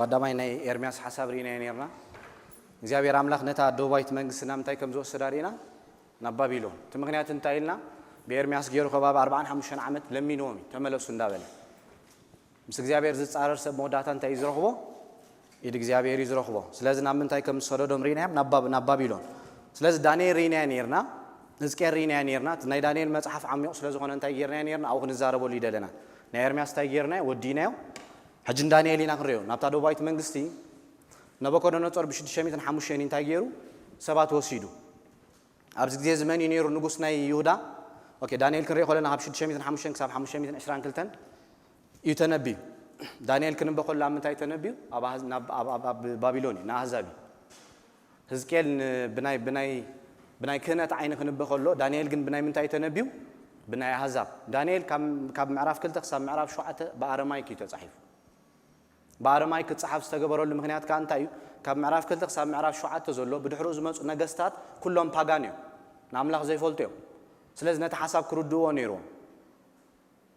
ቀዳማይ ናይ ኤርምያስ ሓሳብ ርኢናዮ ነርና። እግዚኣብሔር ኣምላኽ ነታ ደቡባዊት መንግስቲ ናብ ምንታይ ከም ዝወሰዳ ርኢና፣ ናብ ባቢሎን። እቲ ምኽንያት እንታይ ኢልና? ብኤርምያስ ገይሩ ከባቢ ኣርባዓን ሓሙሽተን ዓመት ለሚንዎም እዩ፣ ተመለሱ እንዳበለ። ምስ እግዚኣብሔር ዝጻረር ሰብ መወዳእታ እንታይ እዩ ዝረኽቦ? ኢድ እግዚኣብሔር እዩ ዝረኽቦ። ስለዚ ናብ ምንታይ ከም ዝሰደዶም ርኢናዮም፣ ናብ ባብ-፣ ናብ ባቢሎን። ስለዚ ዳንኤል ርኢናዮ ነርና፣ ህዝቅኤል ርኢናዮ ነርና። እቲ ናይ ዳንኤል መጽሓፍ ዓሚቑ ስለ ዝኾነ እንታይ ጌርናዮ ነርና? ኣብኡ ክንዛረበሉ ይደለና። ናይ ኤርምያስ እንታይ ጌርናዮ? ወዲእናዮ። ሕጂ ንዳንኤል ኢና ክንሪኦ። ናብታ ደቡባዊት መንግስቲ ናቡከደነጾር ብ ሽዱሽተ ሚእትን ሓሙሽተን እንታይ ገይሩ? ሰባት ወሲዱ። ኣብዚ ግዜ እዚ መን እዩ ነይሩ ንጉስ ናይ ይሁዳ? ኦኬ፣ ዳንኤል ክንሪኦ ከለና ካብ ሽዱሽተ ሚእትን ሓሙሽተን ክሳብ ሓሙሽተ ሚእትን ዕስራን ክልተን እዩ ተነብዩ። ዳንኤል ክንበ ከሎ ኣብ ምንታይ ተነብዩ? ኣብ ኣህዝ-፣ ናብ፣ ኣብ፣ ኣብ፣ ኣብ ባቢሎን እዩ፣ ንኣህዛብ እዩ። ህዝቅኤል ን-፣ ብናይ፣ ብናይ፣ ብናይ ክህነት ዓይኒ ክንበ ከሎ፣ ዳንኤል ግን ብናይ ምንታይ ተነብዩ? ብናይ ኣህዛብ። ዳንኤል ካብ፣ ካብ ምዕራፍ ክልተ ክሳብ ምዕራፍ ሸውዓተ ብኣረማይክ እዩ ተጻሒፉ። ብኣረማይክ ክጸሓፍ ዝተገበረሉ ምኽንያት ከኣ እንታይ እዩ? ካብ ምዕራፍ ክልተ ክሳብ ምዕራፍ ሸውዓተ ዘሎ ብድሕሪኡ ዝመጹ ነገስታት ኩሎም ፓጋን እዮም። ንኣምላኽ ዘይፈልጡ እዮም። ስለዚ ነቲ ሓሳብ ክርድእዎ ነይርዎም።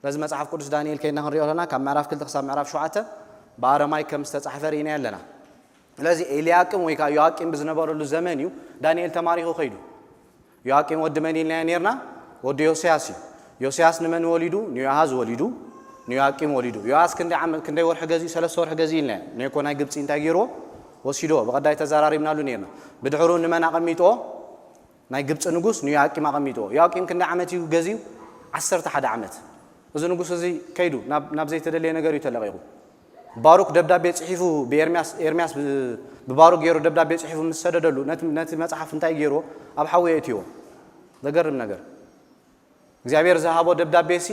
ስለዚ መጽሓፍ ቅዱስ ዳንኤል ከይድና ክንሪኦ ኣለና፣ ካብ ምዕራፍ ክልተ ክሳብ ምዕራፍ ሸውዓተ ብኣረማይክ ከም ዝተጻሕፈ ርኢናዮ ኣለና። ስለዚ ኤልያቂም ወይ ከኣ ዮኣቂም ብዝነበረሉ ዘመን እዩ ዳንኤል ተማሪኹ ከይዱ። ዮኣቂም ወዲ መን ኢልናዮ ነርና? ወዲ ዮስያስ እዩ። ዮስያስ ንመን ወሊዱ? ንዮኣሃዝ ወሊዱ፣ ንዮኣቂም ወሊዱ። ዮኣስ ክንደይ ዓመት፣ ክንደይ ወርሒ ገዚኡ? ሰለስተ ወርሒ ገዚኡ ኢልናዮ። ኔኮ ናይ ግብጺ እንታይ ገይርዎ? ወሲድዎ። ብቐዳይ ተዘራሪብናሉ ነርና። ብድሕሩ ንመን ኣቐሚጥዎ? ናይ ግብጺ ንጉስ ንዮኣቂም ኣቐሚጥዎ። ዮኣቂም ክንደይ ዓመት እዩ ገዚኡ? ዓሰርተ ሓደ ዓመት። እዚ ንጉስ እዚ ከይዱ ናብ፣ ናብ ዘይተደለየ ነገር እዩ ተለቒቑ። ባሩክ ደብዳቤ ጽሒፉ ብኤርምያስ፣ ኤርምያስ ብ-፣ ብባሩክ ገይሩ ደብዳቤ ጽሒፉ ምስ ሰደደሉ፣ ነቲ፣ ነቲ መጽሓፍ እንታይ ገይርዎ? ኣብ ሓዊ የእትይዎ። ዘገርም ነገር። እግዚኣብሔር ዝሃቦ ደብዳቤ ሲ፣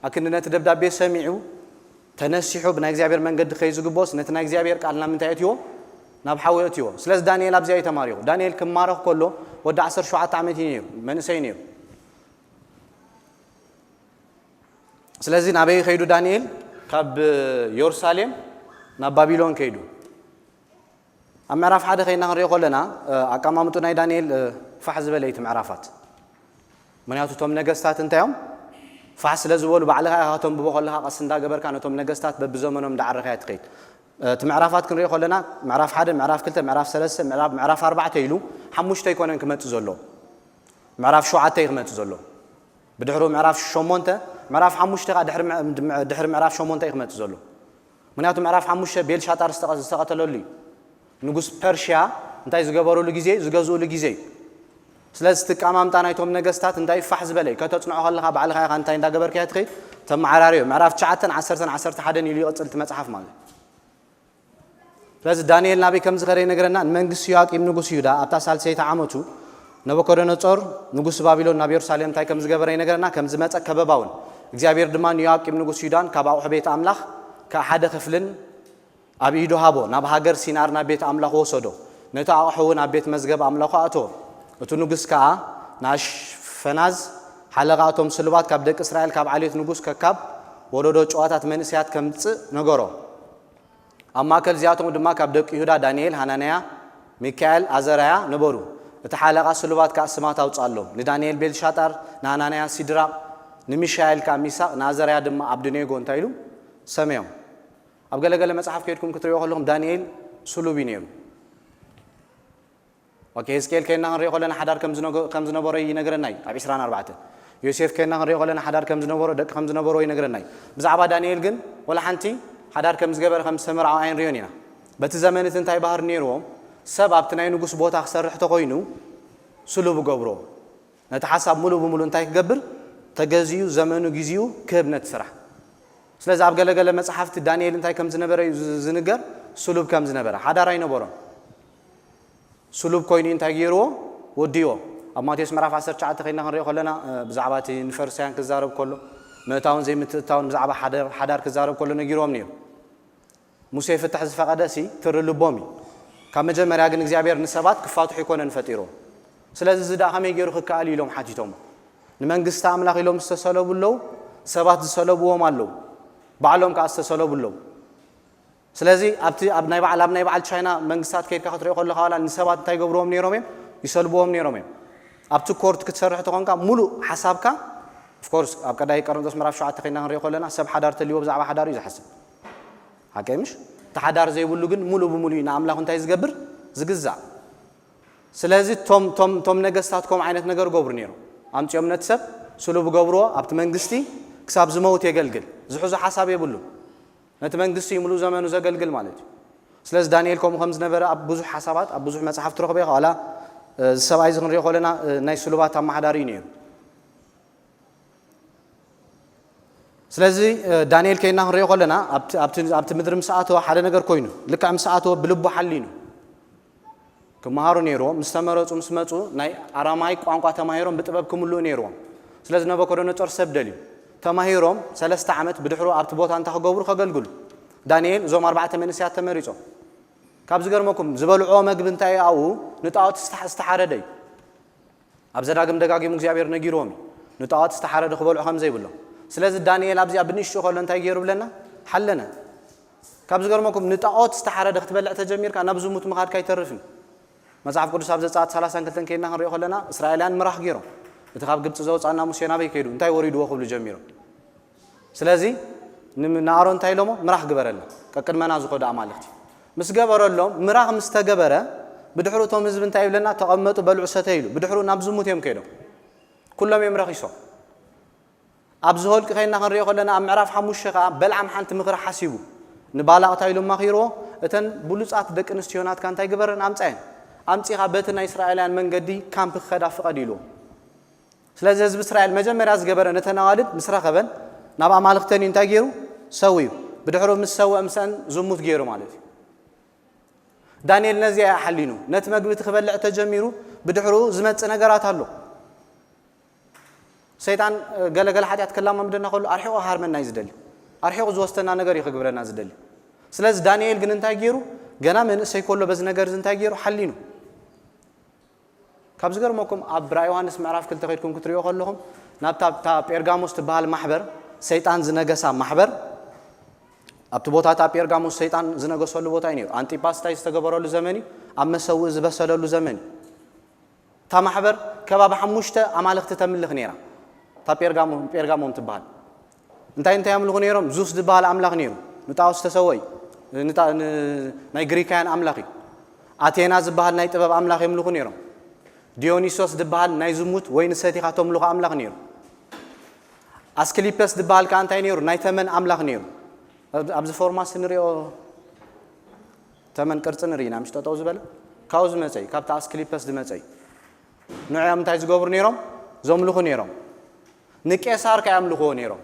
ኣክንዲ ነቲ ደብዳቤ ሰሚዑ፣ ተነሲሑ ብናይ እግዚኣብሔር መንገዲ ከይ ዝግብኦስ፣ ነቲ ናይ እግዚኣብሔር ቃል ናብ ምንታይ የእትይዎ? ናብ ሓዊ የእትይዎ። ስለዚ ዳንኤል ኣብዚኣ እዩ ተማሪኹ። ዳንኤል ክማረኽ ከሎ ወዲ ዓሰርተ ሸውዓተ ዓመት እዩ ነይሩ፣ መንእሰይ ነይሩ። ስለዚ ናበይ ከይዱ ዳንኤል? ካብ የሩሳሌም ናብ ባቢሎን ከይዱ። ኣብ ምዕራፍ ሓደ ከይና ክንሪኦ ከለና፣ እ፣ ኣቀማምጡ ናይ ዳንኤል፣ እ፣ ፋሕ ዝበለ እዩ እቲ ምዕራፋት። ምኽንያቱ እቶም ነገስታት እንታይ እዮም? ፋሕ ስለ ዝበሉ ባዕልኻ ኢኻ ከተንብቦ ከለኻ ቀስ እንዳገበርካ ነቶም ነገስታት በብዘመኖም እንዳዓረኻ እያ ትኸይድ። እ፣ እቲ ምዕራፋት ክንሪኦ ከለና ምዕራፍ ሓደ፣ ምዕራፍ ክልተ፣ ምዕራፍ ሰለስተ፣ ምዕራፍ፣ ምዕራፍ ኣርባዕተ ኢሉ ሓሙሽተ ኣይኮነን ክመጽእ ዘሎ። ምዕራፍ ሸውዓተ እዩ ክመጽእ ዘሎ። ብድሕሩ ምዕራፍ ሸሞንተ፣ ምዕራፍ ሓሙሽተ ከኣ ድሕሪ ምዕ-፣ ድሕሪ ምዕራፍ ሸሞንተ እዩ ክመጽእ ዘሎ። ምኽንያቱ ምዕራፍ ሓሙሽተ ቤልሻጣር ዝተቐ-፣ ዝተቐተለሉ እዩ። ንጉስ ፐርሽያ እንታይ ዝገበሩሉ ግዜ እዩ? ዝገዝኡሉ ግዜ እዩ። ስለዚ እቲ ኣቀማምጣ ናይቶም ነገስታት እንታይ ፋሕ ዝበለ እዩ። ከተጽንዖ ከለኻ ባዕልኻ ኢኻ እንታይ እንዳገበርካዮ ትኸይድ፣ ተመዓራርዮ። ምዕራፍ ትሽዓተን ዓሰርተን ዓሰርተ ሓደን ኢሉ ይቕጽል እቲ መጽሓፍ ማለት እዩ። ስለዚ ዳንኤል ናበይ ከም ዝኸደ ይነግረና። ንመንግስቲ ዮኣቂም ንጉስ ይሁዳ ኣብታ ሳልሰይቲ ዓመቱ ናቡከደነጾር ንጉስ ባቢሎን ናብ የሩሳሌም እንታይ ከም ዝገበረ ይነግረና። ከም ዝመጸ ከበባ እውን እግዚኣብሔር ድማ ንዮኣቂም ንጉስ ይሁዳን ካብ ኣቑሑ ቤት ኣምላኽ ከኣ ሓደ ክፍልን ኣብ ኢዱ ሃቦ። ናብ ሃገር ሲናር ናብ ቤት ኣምላኽ ወሰዶ። ነቲ ኣቑሑ እውን ኣብ ቤት መዝገብ ኣምላኹ ኣእተዎ። እቲ ንጉስ ከኣ ንኣሽፈናዝ ሓለቓ እቶም ስሉባት ካብ ደቂ እስራኤል ካብ ዓሌት ንጉስ ከካብ ወለዶ ጭዋታት መንእሰያት ከምጽእ ነገሮ። ኣብ ማእከል እዚኣቶም ድማ ካብ ደቂ ይሁዳ ዳንኤል፣ ሃናንያ፣ ሚካኤል፣ ኣዘራያ ነበሩ። እቲ ሓለቓ ስሉባት ከኣ ስማት ኣውጽኣሎም። ንዳንኤል ቤልሻጣር፣ ንሃናንያ ሲድራቕ፣ ንሚሻኤል ከኣ ሚሳቕ፣ ንኣዘራያ ድማ ኣብድኔጎ እንታይ ኢሉ ሰምዮም። ኣብ ገለገለ መጽሓፍ ከይድኩም ክትሪእዎ ከለኹም ዳንኤል ስሉብ እዩ ነይሩ። ኦኬ፣ ህዝቅኤል ከይና ክንሪኦ ከለና ሓዳር ከም ዝነገ-፣ ከም ዝነበሮ ይነግረና እዩ ኣብ ዕስራን ኣርባዕተን። ዮሴፍ ከይና ክንሪኦ ከለና ሓዳር ከም ዝነበሮ፣ ደቂ ከም ዝነበሮ ይነግረና እዩ። ብዛዕባ ዳንኤል ግን ወላ ሓንቲ ሓዳር ከም ዝገበረ ከም ዝተመርዓወ ኣይንሪኦን ኢና። በቲ ዘመን እቲ እንታይ ባህሪ ነይርዎም? ሰብ ኣብቲ ናይ ንጉስ ቦታ ክሰርሕ ተኾይኑ ስሉብ ይገብርዎ። ነቲ ሓሳብ ሙሉ ብሙሉ እንታይ ክገብር? ተገዚኡ ዘመኑ ግዚኡ ክህብ ነቲ ስራሕ። ስለዚ ኣብ ገለገለ መጽሓፍቲ ዳንኤል እንታይ ከም ዝነበረ እዩ ዝ-፣ ዝንገር? ስሉብ ከም ዝነበረ። ሓዳር ኣይነበሮን። ስሉብ ኮይኑ እንታይ ገይርዎ? ወድይዎ። ኣብ ማቴዎስ ምዕራፍ ዓሰርተ ትሽዓተ ከይና ክንሪኦ ከለና፣ እ፣ ብዛዕባ እቲ ንፈሪሳውያን ክዛረብ ከሎ፣ ምእታውን ዘይምትእታውን ብዛዕባ ሓዳር፣ ሓዳር ክዛረብ ከሎ ነጊርዎም ነይሩ። ሙሴ ፍትሕ ዝፈቐደ ሲ ትሪ ልቦም እዩ። ካብ መጀመርያ ግን እግዚኣብሔር ንሰባት ክፋትሑ ኣይኮነን ፈጢርዎም። ስለዚ እዚ ደኣ ከመይ ገይሩ ክከኣል እዩ ኢሎም ሓቲቶም። ንመንግስቲ ኣምላኽ ኢሎም ዝተሰለቡ ኣለዉ፣ ሰባት ዝሰለብዎም ኣለዉ፣ ባዕሎም ከኣ ዝተሰለቡ ኣለዉ። ስለዚ ኣብቲ፣ ኣብ ናይ በዓል፣ ኣብ ናይ በዓል ቻይና መንግስታት ከይድካ ክትሪኦ ከለኻ ዋላ ንሰባት እንታይ ይገብርዎም ነይሮም እዮም? ይሰልብዎም ነይሮም እዮም። ኣብቲ ኮርት ክትሰርሕ ተኾንካ ሙሉእ ሓሳብካ፣ of course፣ ኣብ ቀዳይ ቆሮንቶስ ምዕራፍ ሸውዓተ ከይና ክንሪኦ ከለና ሰብ ሓዳር ተልይዎ ብዛዕባ ሓዳር እዩ ዝሓስብ። ሓቀይ ምሽ? እቲ ሓዳር ዘይብሉ ግን ሙሉ ብሙሉ እዩ ንኣምላኹ እንታይ ዝገብር? ዝግዛእ። ስለዚ ቶም ቶም ቶም ነገስታት ከም ዓይነት ነገር ገብሩ ነይሩ። ኣምጺኦም ነቲ ሰብ ስሉብ ገብርዎ፣ ኣብቲ መንግስቲ ክሳብ ዝመውት የገልግል። ዝሕዞ ሓሳብ የብሉ። ነቲ መንግስቲ ሙሉ ዘመኑ ዘገልግል ማለት እዩ። ስለዚ ዳንኤል ከምኡ ከም ዝነበረ ኣብ ብዙሕ ሓሳባት ኣብ ብዙሕ መጽሓፍ ትረኽቦ ኢኻ። ዋላ እዚ ሰብኣይ እዚ ክንሪኦ ከለና ናይ ስሉባት ኣመሓዳሪ እዩ ነይሩ። ስለዚ ዳንኤል ከይና ክንሪኦ ከለና ኣብቲ ምድሪ ምስ ኣተወ ሓደ ነገር ኮይኑ፣ ልክዕ ምስ ኣተወ ብልቡ ሓሊኑ ክመሃሩ ነይርዎም። ምስ ተመረጹ ምስ መጹ ናይ ኣራማይ ቋንቋ ተማሂሮም ብጥበብ ክምልኡ ነይርዎም። ስለዚ ነበኮደነጾር ሰብ ደልዩ። ተማሂሮም ሰለስተ ዓመት ብድሕሩ ኣብቲ ቦታ እንታይ ክገብሩ ከገልግሉ። ዳንኤል እዞም ኣርባዕተ መንእሰያት ተመሪጾም። ካብ ዝገርመኩም ዝበልዕዎ መግቢ እንታይ ኣብኡ ንጣዖት ዝተሓረደ እዩ። ኣብ ዘዳግም ደጋጊሙ እግዚኣብሔር ነጊርዎም እዩ ንጣዖት ዝተሓረደ ክበልዑ ከም ዘይብሎም። ስለዚ ዳንኤል ኣብዚኣ ብንእሽትኡ ከሎ እንታይ ገይሩ ብለና? ሓለነ። ካብ ዝገርመኩም ንጣዖት ዝተሓረደ ክትበልዕ ተጀሚርካ ናብ ዝሙት ምኻድካ ኣይተርፍን። መጽሓፍ ቅዱስ ኣብ ዘጸኣት ሰላሳን ክልተን ከይድና ክንሪኦ ከለና እስራኤላውያን ምራኽ ገይሮም። እቲ ካብ ግብጺ ዘውጻና ሙሴ ናበይ ከይዱ እንታይ ወሪድዎ ክብሉ ጀሚሮም። ስለዚ ንኣሮን እንታይ ኢሎሞ? ምራኽ ግበረልና ቀቅድመና ዝኾዱ ኣማልኽቲ ምስ ገበረሎም ምራኽ ምስ ተገበረ ብድሕሩ እቶም ህዝቢ እንታይ ይብለና? ተቐመጡ በልዑ ሰተዩ ኢሉ። ብድሕሩ ናብ ዝሙት እዮም ከይዶም። ኩሎም እዮም ረኺሶም። ኣብ ዝሆልቂ ከይና ክንሪኦ ከለና ኣብ ምዕራፍ ሓሙሽተ ከኣ በልዓም ሓንቲ ምኽሪ ሓሲቡ ንባላቕ እንታይ ኢሉ ኣማኺርዎ? እተን ብሉጻት ደቂ ኣንስትዮ ናትካ እንታይ ግበረን? ኣምጻየን። ኣምጺኻ በቲ ናይ እስራኤላውያን መንገዲ ካምፕ ክኸዳ ፍቐድ ኢልዎ። ስለዚ ህዝቢ እስራኤል መጀመርያ ዝገበረ ነተን ኣዋልድ ምስ ረኸበን ናብ ኣማልኽተን እዩ እንታይ ገይሩ? ሰውዩ። ብድሕሩ ምስ ሰውአ ምሰን ዝሙት ገይሩ ማለት እዩ። ዳንኤል ነዚኣ እያ ሓሊኑ። ነቲ መግቢ እቲ ክበልዕ ተጀሚሩ ብድሕሩ ዝመጽእ ነገራት ኣሎ። ሰይጣን ገለገለ ሓጢኣት ክላማምደና ከሎ ኣርሒቑ ሃርመና እዩ ዝደሊ። ኣርሒቑ ዝወስተና ነገር እዩ ክግብረና ዝደሊ። ስለዚ ዳንኤል ግን እንታይ ገይሩ? ገና መንእሰይ ከሎ በዚ ነገር እዚ እንታይ ገይሩ? ሓሊኑ። ካብ ዝገርመኩም ኣብ ራእይ ዮሃንስ ምዕራፍ ክልተ ከይድኩም ክትሪኦ ከለኹም ናብታ እታ ጴርጋሞስ ትበሃል ማሕበር ሰይጣን ዝነገሳ ማሕበር ኣብቲ ቦታ እታ ጴርጋሞስ ሰይጣን ዝነገሰሉ ቦታ እዩ ነይሩ። ኣንጢጳስ እንታይ ዝተገበረሉ ዘመን እዩ? ኣብ መሰውእ ዝበሰለሉ ዘመን እዩ። እታ ማሕበር ከባቢ ሓሙሽተ ኣማልኽቲ ተምልኽ ነይራ። እታ ጴርጋሞም ጴርጋሞም ትበሃል እንታይ እንታይ ኣምልኹ ነይሮም? ዙስ ዝበሃል ኣምላኽ ነይሩ፣ ንጣዖት ዝተሰወ እዩ። ንጣ- ን- ናይ ግሪካውያን ኣምላኽ እዩ። ኣቴና ዝበሃል ናይ ጥበብ ኣምላኽ የምልኹ ነይሮም። ዲዮኒሶስ ዝበሃል ናይ ዝሙት ወይ ንሰቲኻ ተምልኹ ኣምላኽ ነይሩ። ኣስክሊፐስ ዝበሃል ከኣ እንታይ ነይሩ? ናይ ተመን ኣምላኽ ነይሩ። ኣብዚ ፎርማስ ንሪኦ ተመን ቅርጺ ንርኢ ኢና ምሽ ጠጠው ዝበለ ካብኡ ዝመጸ እዩ። ካብቲ ኣስክሊፐስ ዝመጸ እዩ። ንዕኦም እንታይ ዝገብሩ ነይሮም? ዘምልኹ ነይሮም። ንቄሳር ከኣ የምልኽዎ ነይሮም።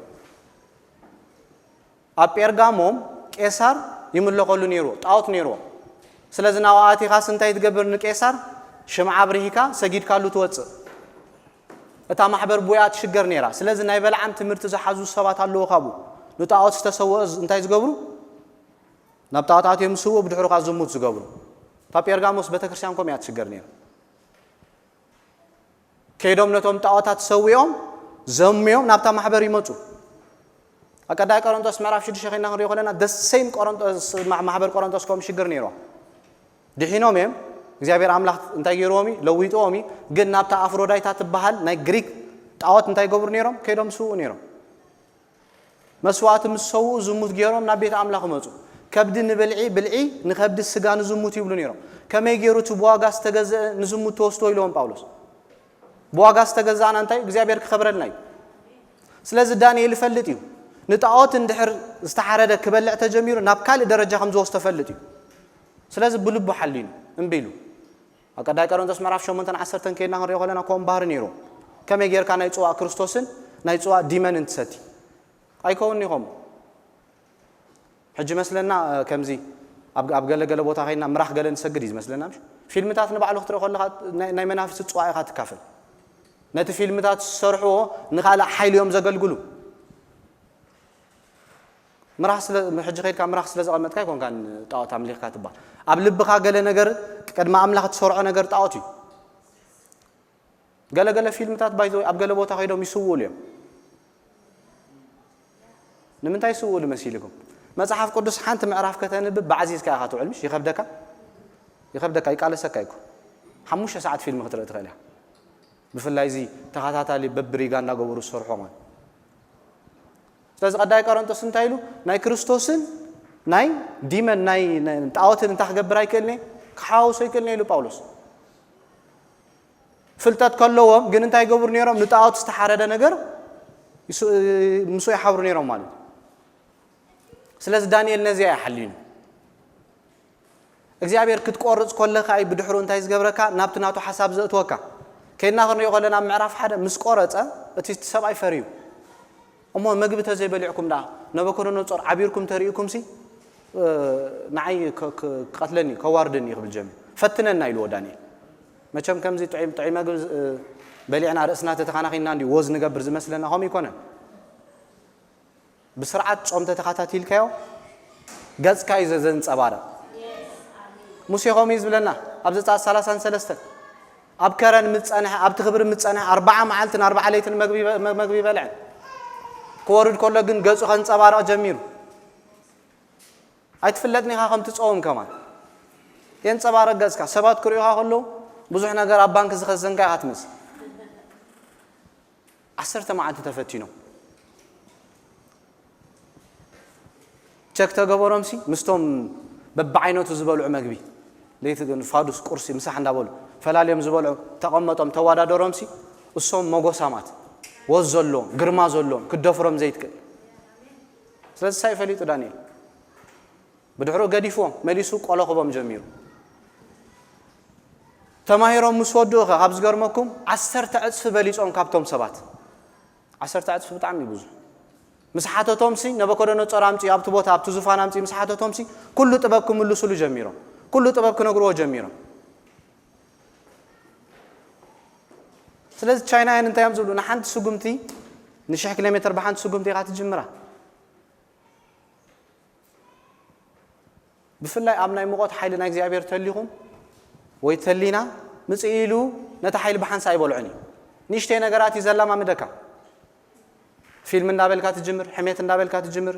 ኣብ ጴርጋሞም ቄሳር ይምለኸሉ ነይሩ፣ ጣዖት ነይርዎ። ስለዚ ናብኡ ኣቲኻስ እንታይ ትገብር? ንቄሳር ሽምዓ ኣብሪሂካ ሰጊድካሉ ትወጽእ። እታ ማሕበር ብያ ትሽገር ነይራ። ስለዚ ናይ በልዓም ትምህርቲ ዝሓዙ ሰባት ኣለዉ። ካብኡ ንጣዖት ዝተሰወ እንታይ ዝገብሩ? ናብ ጣዖታት እዮም ዝስውኡ፣ ብድሕሩ ከኣ ዝሙት ዝገብሩ። እታ ጴርጋሞስ ቤተክርስትያን ከምኡ እያ ትሽገር ነይራ። ከይዶም ነቶም ጣዖታት ሰዊኦም ዘምዮም ናብታ ማሕበር ይመጹ። ኣብ ቀዳይ ቆሮንቶስ ምዕራፍ ሽዱሽተ ኮይና ክንሪኦ ከለና ደሰይም ቆሮንቶስ ማሕበር ቆሮንቶስ ከም ሽግር ነይሮም ድሒኖም እዮም። እግዚኣብሔር ኣምላኽ እንታይ ገይርዎም እዩ? ለዊጥዎም እዩ። ግን ናብታ ኣፍሮዳይታ ትበሃል ናይ ግሪክ ጣዖት እንታይ ገብሩ ነይሮም? ከይዶም ስውኡ ነይሮም። መስዋእቲ ምስ ሰውኡ ዝሙት ገይሮም ናብ ቤት ኣምላኽ መጹ። ከብዲ ንብልዒ ብልዒ ንከብዲ ስጋ ንዝሙት ይብሉ ነይሮም። ከመይ ገይሩ እቲ ብዋጋ ዝተገዘአ ንዝሙት ተወስዶ ኢልዎም ጳውሎስ። ብዋጋ ዝተገዛእና እንታይ እግዚኣብሔር ክኸብረልና እዩ። ስለዚ ዳንኤል ይፈልጥ እዩ ንጣዖት እንድሕር ዝተሓረደ ክበልዕ ተጀሚሩ ናብ ካልእ ደረጃ ከም ዝወስዶ ፈልጥ እዩ። ስለዚ ብልቡ ሓሊኑ እምቢ ኢሉ። ኣብ ቀዳይ ቆሮንቶስ ምዕራፍ ሸሞንተን ዓሰርተን ከይድና ክንሪኦ ከለና ከምኡ ባህሪ ነይሩ። ከመይ ጌርካ ናይ ጽዋእ ክርስቶስን ናይ ጽዋእ ዲመንን ትሰቲ ኣይከውን ኢኹም። ሕጂ መስለና ከምዚ ኣብ ገለገለ ቦታ ከይና ምራኽ ገለ ንሰግድ እዩ ዝመስለና። ፊልምታት ንባዕሉ ክትርኢ ከለኻ ናይ መናፍስቲ ጽዋእ ኢኻ ትካፈል። ነቲ ፊልምታት ዝሰርሕዎ ንኻልእ ሓይሊ እዮም ዘገልግሉ። ምራኽ ስለ ሕጂ ከይድካ ምራኽ ስለ ዘቐመጥካ ኣይኮንካን ጣዖት ኣምሊኽካ ትባል። ኣብ ልብኻ ገለ ነገር ቅድሚ ኣምላኽ ትሰርዖ ነገር ጣዖት እዩ። ገለገለ ፊልምታት ባይዘ ኣብ ገለ ቦታ ከይዶም ይስውእሉ እዮም። ንምንታይ ይስውእሉ መሲልኩም? መጽሓፍ ቅዱስ ሓንቲ ምዕራፍ ከተንብብ ባዕዚዝካ ኢኻ ትውዕል ምሽ? ይኸብደካ? ይኸብደካ ይቃለሰካ ይኮ ሓሙሽተ ሰዓት ፊልም ክትርኢ ትኽእል እያ። ብፍላይ እዚ ተኸታታሊ በብሪጋ እንዳገበሩ ዝሰርሖ ማለት። ስለዚ ቀዳይ ቆሮንቶስ እንታይ ኢሉ? ናይ ክርስቶስን ናይ ዲመን ናይ ጣዖትን እንታይ ክገብር ኣይክእልኒ ክሓዋውሶ ኣይክእልኒ ኢሉ ጳውሎስ። ፍልጠት ከለዎም ግን እንታይ ይገብሩ ነይሮም? ንጣዖት ዝተሓረደ ነገር ምስ ይሓብሩ ነይሮም ማለት እዩ። ስለዚ ዳንኤል ነዚኣ ይሓልዩኒ እግዚኣብሔር ክትቆርጽ ኮለካ እዩ ብድሕሩ እንታይ ዝገብረካ? ናብቲ ናቱ ሓሳብ ዘእትወካ። ከይድና ክንሪኦ ከለና ኣብ ምዕራፍ ሓደ ምስ ቆረጸ እቲ ሰብኣይ ፈርዩ። እሞ መግቢ ተዘይበሊዕኩም ደኣ ነበኮደነጾር ዓቢርኩም ተርእዩኩም ሲ ንዓይ ክቐትለኒ ከዋርደኒ ክብል ጀሚሩ። ፈትነና ኢልዎ ዳንኤል። መቸም ከምዚ ጥዑይ መግቢ በሊዕና ርእስና ተተኻናኺና እንዲ ወዝ ንገብር ዝመስለና ከምኡ ይኮነን። ብስርዓት ጾም ተተኻታቲልካዮ ገጽካ እዩ ዘንጸባርቕ። ሙሴ ከምኡ እዩ ዝብለና ኣብ ዘጸኣት ሰላሳን ሰለስተን ኣብ ከረን ምጸንሐ ኣብቲ ክብሪ ምጸንሐ ኣርባዓ መዓልትን ኣርባዓ ለይትን መግቢ በልዐ። ክወርድ ከሎ ግን ገጹ ከንጸባርቕ ጀሚሩ። ኣይትፍለጥን ኢኻ ከም ትጸውም ከማን የንጸባርቕ ገጽካ። ሰባት ክርእዩኻ ከለዉ ብዙሕ ነገር ኣብ ባንክ ዝኸዘንካ ኢኻ ትመስል። ዓሰርተ መዓልቲ ተፈቲኖም ቸክ ተገበሮምሲ ምስቶም በብዓይነቱ ዝበልዑ መግቢ ለይቲ ግን ፋዱስ ቁርሲ ምሳሕ እንዳበሉ ፈላልዮም ዝበልዑ ተቐመጦም ተወዳደሮምሲ እሶም መጎሳማት ወዝ ዘለዎም ግርማ ዘለዎም ክደፍሮም ዘይትክእል። ስለዚ ሳይ ፈሊጡ ዳንኤል ብድሕሩ ገዲፍዎም መሊሱ ቆሎ ክቦም ጀሚሩ። ተማሂሮም ምስ ወድኡ ኸ ካብ ዝገርመኩም ዓሰርተ ዕፅፊ በሊፆም ካብቶም ሰባት። ዓሰርተ ዕፅፊ ብጣዕሚ እዩ ብዙሕ። ምስ ሓተቶም ሲ ነበኮደነጾር ኣምፅኡ ኣብቲ ቦታ ኣብቲ ዙፋን ኣምፅኡ ምስ ሓተቶም ሲ ኩሉ ጥበብ ክምልሱሉ ጀሚሮም። ኩሉ ጥበብ ክነግርዎ ጀሚሮም። ስለዚ ቻይናውያን እንታይ እዮም ዝብሉ? ንሓንቲ ስጉምቲ ንሽሕ ኪሎ ሜትር ብሓንቲ ስጉምቲ ኢኻ ትጅምራ። ብፍላይ ኣብ ናይ ሙቐት ሓይሊ ናይ እግዚኣብሔር ተሊኹም ወይ ተሊና ምጽእ ኢሉ ነቲ ሓይሊ ብሓንሳ ኣይበልዖን እዩ። ንእሽተይ ነገራት እዩ ዘላማምደካ። ፊልም እንዳበልካ ትጅምር፣ ሕሜት እንዳበልካ ትጅምር፣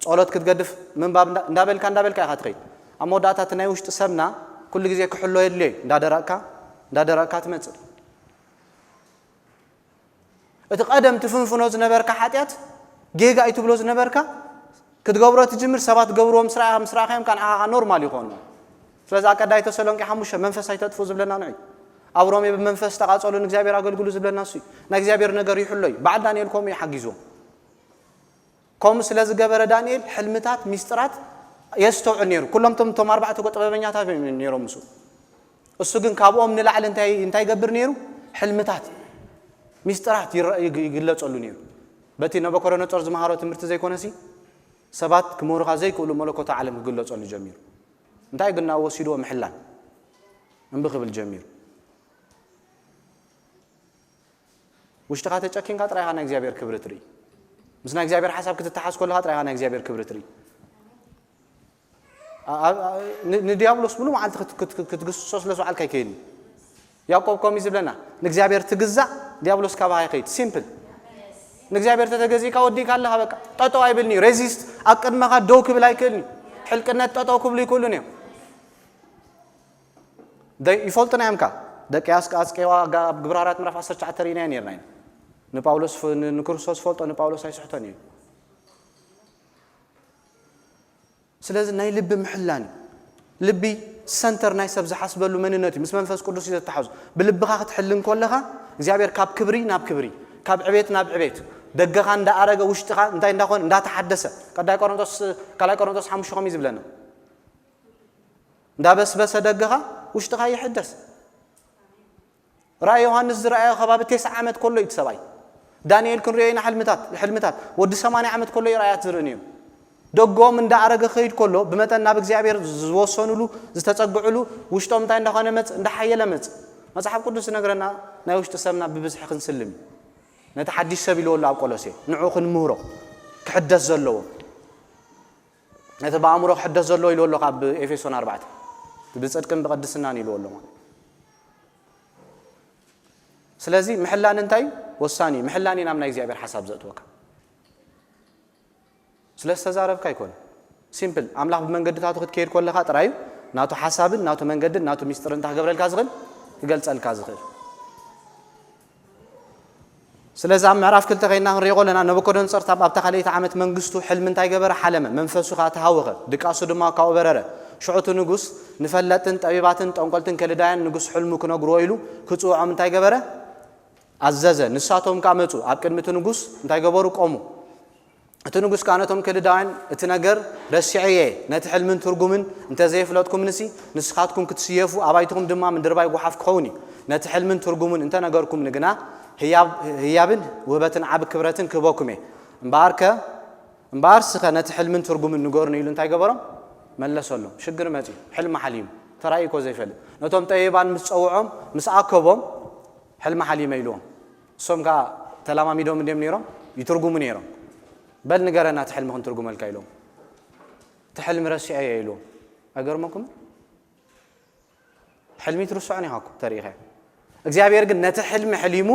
ጸሎት ክትገድፍ ምንባብ እንዳ- እንዳበልካ እንዳበልካ ኢኻ ትኸይድ። ኣብ መወዳእታ እቲ ናይ ውሽጢ ሰብና ኩሉ ግዜ ክሕሎ የድልዮ እዩ። እንዳደረቕካ እንዳደረቕካ ትመጽእ። እቲ ቀደም ትፍንፍኖ ዝነበርካ ሓጢኣት ጌጋ እዩ ትብሎ ዝነበርካ ክትገብሮ ትጅምር ሰባት ገብርዎም ስራእኻ ምስ ረኣኻዮም ካን ዓኻ ኖርማል ይኾኑ። ስለዚ ኣብ ቀዳይ ተሰሎንቄ ሓሙሽተ መንፈስ ኣይተጥፍኡ ዝብለና ንዑ እዩ። ኣብ ሮሜ ብመንፈስ ተቓጸሉ ንእግዚኣብሔር ኣገልግሉ ዝብለና እሱ እዩ። ናይ እግዚኣብሔር ነገር ይሕሎ እዩ። በዓል ዳንኤል ከምኡ እዩ ሓጊዝዎም። ከምኡ ስለ ዝገበረ ዳንኤል ሕልምታት ሚስጥራት የስተውዕል ነይሩ። ኩሎም ቶም ቶም ኣርባዕተ ጎ ጥበበኛታት እዮም ነይሮም ምስኡ። እሱ ግን ካብኦም ንላዕሊ እንታይ እንታይ ይገብር ነይሩ? ሕልምታት ሚስጥራት ይረ- ይግ- ይግለጸሉ ነይሩ። በቲ ነበኮደነጾር ዝመሃሮ ትምህርቲ ዘይኮነሲ ሰባት ክምህሩኻ ዘይክእሉ መለኮታዊ ዓለም ክግለጸሉ ጀሚሩ። እንታይ ግን ናብ ወሲድዎ ምሕላን እምቢ ክብል ጀሚሩ። ውሽጥኻ ተጨኪንካ ጥራይ ኢኻ ናይ እግዚኣብሔር ክብሪ ትርኢ። ምስ ናይ እግዚኣብሔር ሓሳብ ክትተሓዝ ከለኻ ጥራይ ኢኻ ናይ እግዚኣብሔር ክብሪ ትርኢ። ኣ- ኣ- ኣ- ን- ንዲያብሎስ ሙሉ መዓልቲ ክት- ክት- ክት- ክትግስሶ ስለ ዝውዓልካ ኣይከይድን። ያዕቆብ ከምኡ እዩ ዝብለና፣ ንእግዚኣብሔር ትግዛእ ዲያብሎስ ካባኻ ይኸይድ። ሲምፕል። ንእግዚኣብሔር ተተገዚእካ ወዲእካ ኣለኻ። በቃ ጠጠው ኣይብልኒ። ሬዚስት ኣብ ቅድመኻ ደው ክብል ኣይክእልኒ። ሕልቅነት ጠጠው ክብሉ ይክእሉን እዮም። ደ- ይፈልጡና እዮም። ደቂ ኣስቀ- ኣስቄዋ ጋ- ኣብ ግብረ ሃዋርያት ምዕራፍ ዓሰርተ ትሽዓተ ርኢናዮ ነርና ኢና። ንጳውሎስ ፍ- ን- ንክርስቶስ ፈልጦ ንጳውሎስ ኣይስሕቶን እዩ። ስለዚ ናይ ልቢ ምሕላን እዩ። ልቢ ሰንተር ናይ ሰብ ዝሓስበሉ መንነት እዩ። ምስ መንፈስ ቅዱስ እዩ ዘተሓዙ። ብልብኻ ክትሕልን ከለኻ እግዚኣብሔር ካብ ክብሪ ናብ ክብሪ፣ ካብ ዕቤት ናብ ዕቤት፣ ደገኻ እንዳኣረገ ውሽጥኻ እንታይ እንዳኾነ እንዳተሓደሰ። ቀዳይ ቆሮንቶስ ካልኣይ ቆሮንቶስ ሓሙሽተ ከምኡ እዩ ዝብለና። እንዳበስበሰ ደገኻ ውሽጥኻ ይሕደስ። ራእይ ዮሃንስ ዝረኣዮ ከባቢ ተስዓ ዓመት ከሎ እዩ እቲ ሰብኣይ። ዳንኤል ክንሪኦ ኢና ሕልምታት ሕልምታት ወዲ ሰማንያ ዓመት ከሎ እዩ ራእያት ዝርኢ ነይሩ። ደገኦም እንዳኣረገ ክኸይድ ከሎ ብመጠን ናብ እግዚኣብሔር ዝወሰኑሉ ዝተጸግዕሉ ውሽጦም እንታይ እንዳኾነ መጽ እንዳሓየለ መጽ። መጽሓፍ ቅዱስ ዝነግረና ናይ ውሽጢ ሰብና ብብዝሒ ክንስልም እዩ። ነቲ ሓድሽ ሰብ ኢልዎ ኣሎ ኣብ ቆሎሴ ንዑ ክንምህሮ ክሕደስ ዘለዎ ነቲ ብኣእምሮ ክሕደስ ዘለዎ ኢልዎ ኣሎ ካብ ኤፌሶን ኣርባዕተ ብጽድቅን ብቅድስናን ኢልዎ ኣሎ ማለት። ስለዚ ምሕላን እንታይ እዩ? ወሳኒ እዩ። ምሕላን እዩ ናብ ናይ እግዚኣብሔር ሓሳብ ዘእትወካ። ስለ ዝተዛረብካ ኣይኮነ። ሲምፕል ኣምላኽ ብመንገድታቱ ክትከይድ ከለኻ ጥራይ እዩ ናቱ ሓሳብን ናቱ መንገድን ናቱ ሚስጥርን እንታይ ክገብረልካ ዝኽእል ክገልጸልካ ዝኽእል። ስለዚ ኣብ ምዕራፍ ክልተ ከይና ክንሪኦ ከለና፣ ነቡከደነጾር ኣብ ኣብታ ካልኣይቲ ዓመት መንግስቱ ሕልሚ እንታይ ገበረ? ሓለመ። መንፈሱ ከኣ ተሃወኸ፣ ድቃሱ ድማ ካብኡ በረረ። ሽዑ እቲ ንጉስ ንፈለጥትን ጠቢባትን ጠንቆልትን ከልዳውያን ንጉስ ሕልሙ ክነግርዎ ኢሉ ክጽውዖም እንታይ ገበረ? ኣዘዘ። ንሳቶም ከኣ መጹ፣ ኣብ ቅድሚ እቲ ንጉስ እንታይ ገበሩ? ቆሙ። እቲ ንጉስ ከኣ ነቶም ከልዳውያን፣ "እቲ ነገር ረሲዐ እየ፣ ነቲ ሕልምን ትርጉምን እንተ ዘየፍለጥኩምንሲ፣ ንስኻትኩም ክትስየፉ፣ ኣባይትኹም ድማ ምድርባይ ጓሓፍ ክኸውን እዩ። ነቲ ሕልምን ትርጉሙን እንተ ነገርኩምኒ ግና፣ ህያብ-፣ ህያብን ውህበትን ዓቢ ክብረትን ክህበኩም እየ። እምበኣርከ፣ እምበኣርስኸ ነቲ ሕልምን ትርጉምን ንገሩኒ" ኢሉ እንታይ ገበሮም? መለሰሎም። ሽግር መጺኡ፣ ሕልሚ ሓሊሙ፣ ተራእዩ እኮ ዘይፈልጥ። ነቶም ጠቢባን ምስ ጸውዖም፣ ምስ ኣከቦም፣ "ሕልሚ ሓሊመ" ኢልዎም። እሶም ከኣ ተለማሚዶም እንድዮም ነይሮም፣ ይትርጉሙ ነይሮም። "በል ንገረና እቲ ሕልሚ ክንትርጉመልካ" ኢልዎም። "እቲ ሕልሚ ረሲዐዮ" ኢልዎም። ኣይገርመኩምን? ሕልሚ ትርስዖን ኢኻ እኮ ተሪኢኻ። እግዚኣብሔር ግን ነቲ ሕልሚ ሕሊሙ፣